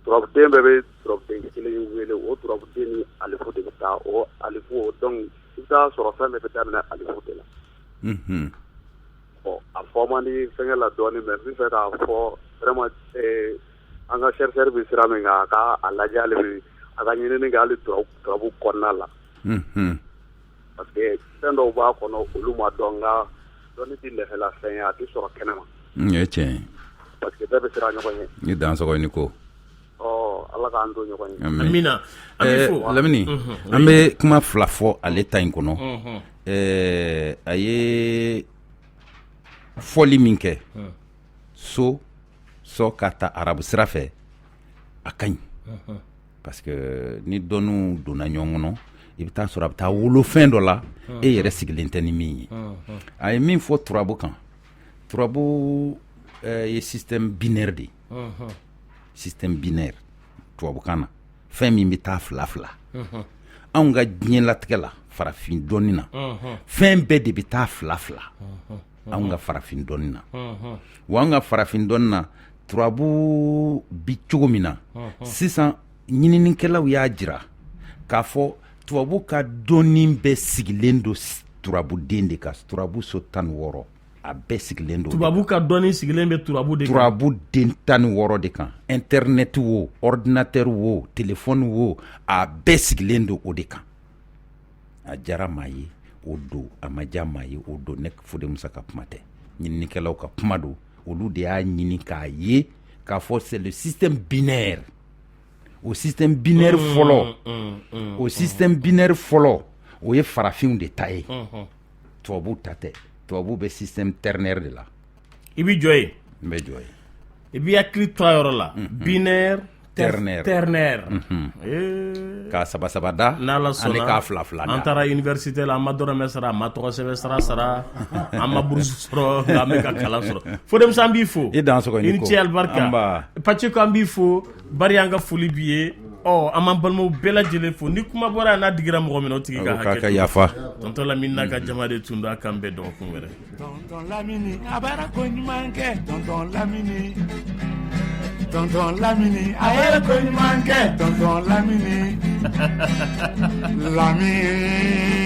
turabuden bɛɛ bɛ turabuden kelen wele o turabuden ni alifu de bɛ taa o alifu donc i bɛ taa sɔrɔ fɛn bɛɛ bɛ daminɛ alifu de la bon a fɔ man di fɛnkɛ la dɔɔnin mais n bɛ fɛ k'a fɔ vraiment an ka chercheur bɛ sira min kan a ka a lajɛ hali bi a ka ɲinini kɛ hali turabu kɔnɔna la parce que fɛn dɔw b'a kɔnɔ olu ma dɔn nka dɔnni tɛ lɛfɛla fɛn ye a tɛ sɔrɔ kɛnɛma o ye tiɲɛ ye parce que bɛɛ bɛ siran ɲɔgɔn ɲɛ ni dansɔgɔ ni ko ɔ ala k'an to ɲɔgɔn ye amina an b'i fo Lamini an bɛ kuma fila fɔ ale ta in kɔnɔ a ye fɔli min kɛ so sɔ ka ta arabu sira fɛ a ka ɲi parce que ni dɔnniw donna ɲɔgɔn kɔnɔ i bɛ taa sɔrɔ a bɛ taa wolo fɛn dɔ la e yɛrɛ sigilen tɛ ni min ye a ye min fɔ turabu kan turabu ye système binaire de ye système binaire tubabukan na fɛn min bɛ taa fila fila anw ka diɲɛlatigɛ la farafin dɔnni na fɛn bɛɛ de bɛ taa fila fila anw ka farafin dɔnni na wa an ka farafin dɔnni na turabu bi cogo min na sisan ɲininikɛlaw y'a jira k'a fɔ tubabu ka dɔnni bɛɛ sigilen don turabuden de kan turabu so 16 a bɛɛ sigilen don tubabu ka dɔnni sigilen bɛ turabu de kan turabu den 16 de kan internet wo ordinateur wo téléphone wo a bɛɛ sigilen don o de kan a diyara maa ye o don a ma diya maa ye o don ne Fode Musa ka kuma tɛ ɲininikɛlaw ka kuma don olu de y'a ɲini k'a ye k'a fɔ c'est le système binaire O système binaire fɔlɔ, o système binaire fɔlɔ, o ye farafinw de ta ye, tubabuw ta tɛ. Tubabuw bɛ système ternaire de la. I b'i jɔ yen. N bɛ jɔ yen. I b'i hakili to a yɔrɔ la, binaire. Ternaire. Ternaire. K'a saba saba da. N'Ala sɔnna, ani k'a fila fila da. An taara université la, an ma dɔrɔmɛ sara, an ma tɔgɔ sɛbɛn sara sara, an ma bourse sɔrɔ, nka an bɛ ka kalan sɔrɔ. Fode Musa, an b'i fo. I dansɔgɔ. I ni ce, alibarika. Anba. Paciko, an b'i fo. Bari, an ka foli b'i ye. Ɔ, an b'an balimaw bɛɛ lajɛlen fo. Ni kuma bɔra yan n'a digira mɔgɔ min na, o tigi ka hakɛ ka yafa. Tonton Lamini n'a ka jama de tun don. A k'an bɛn dɔgɔkun wɛrɛ. Tonton Lamini a baara ko ɲuman kɛ. Tonton Lamini, Tonton Lamini a ye ko ɲuman kɛ. Tonton Lamini, Lamini.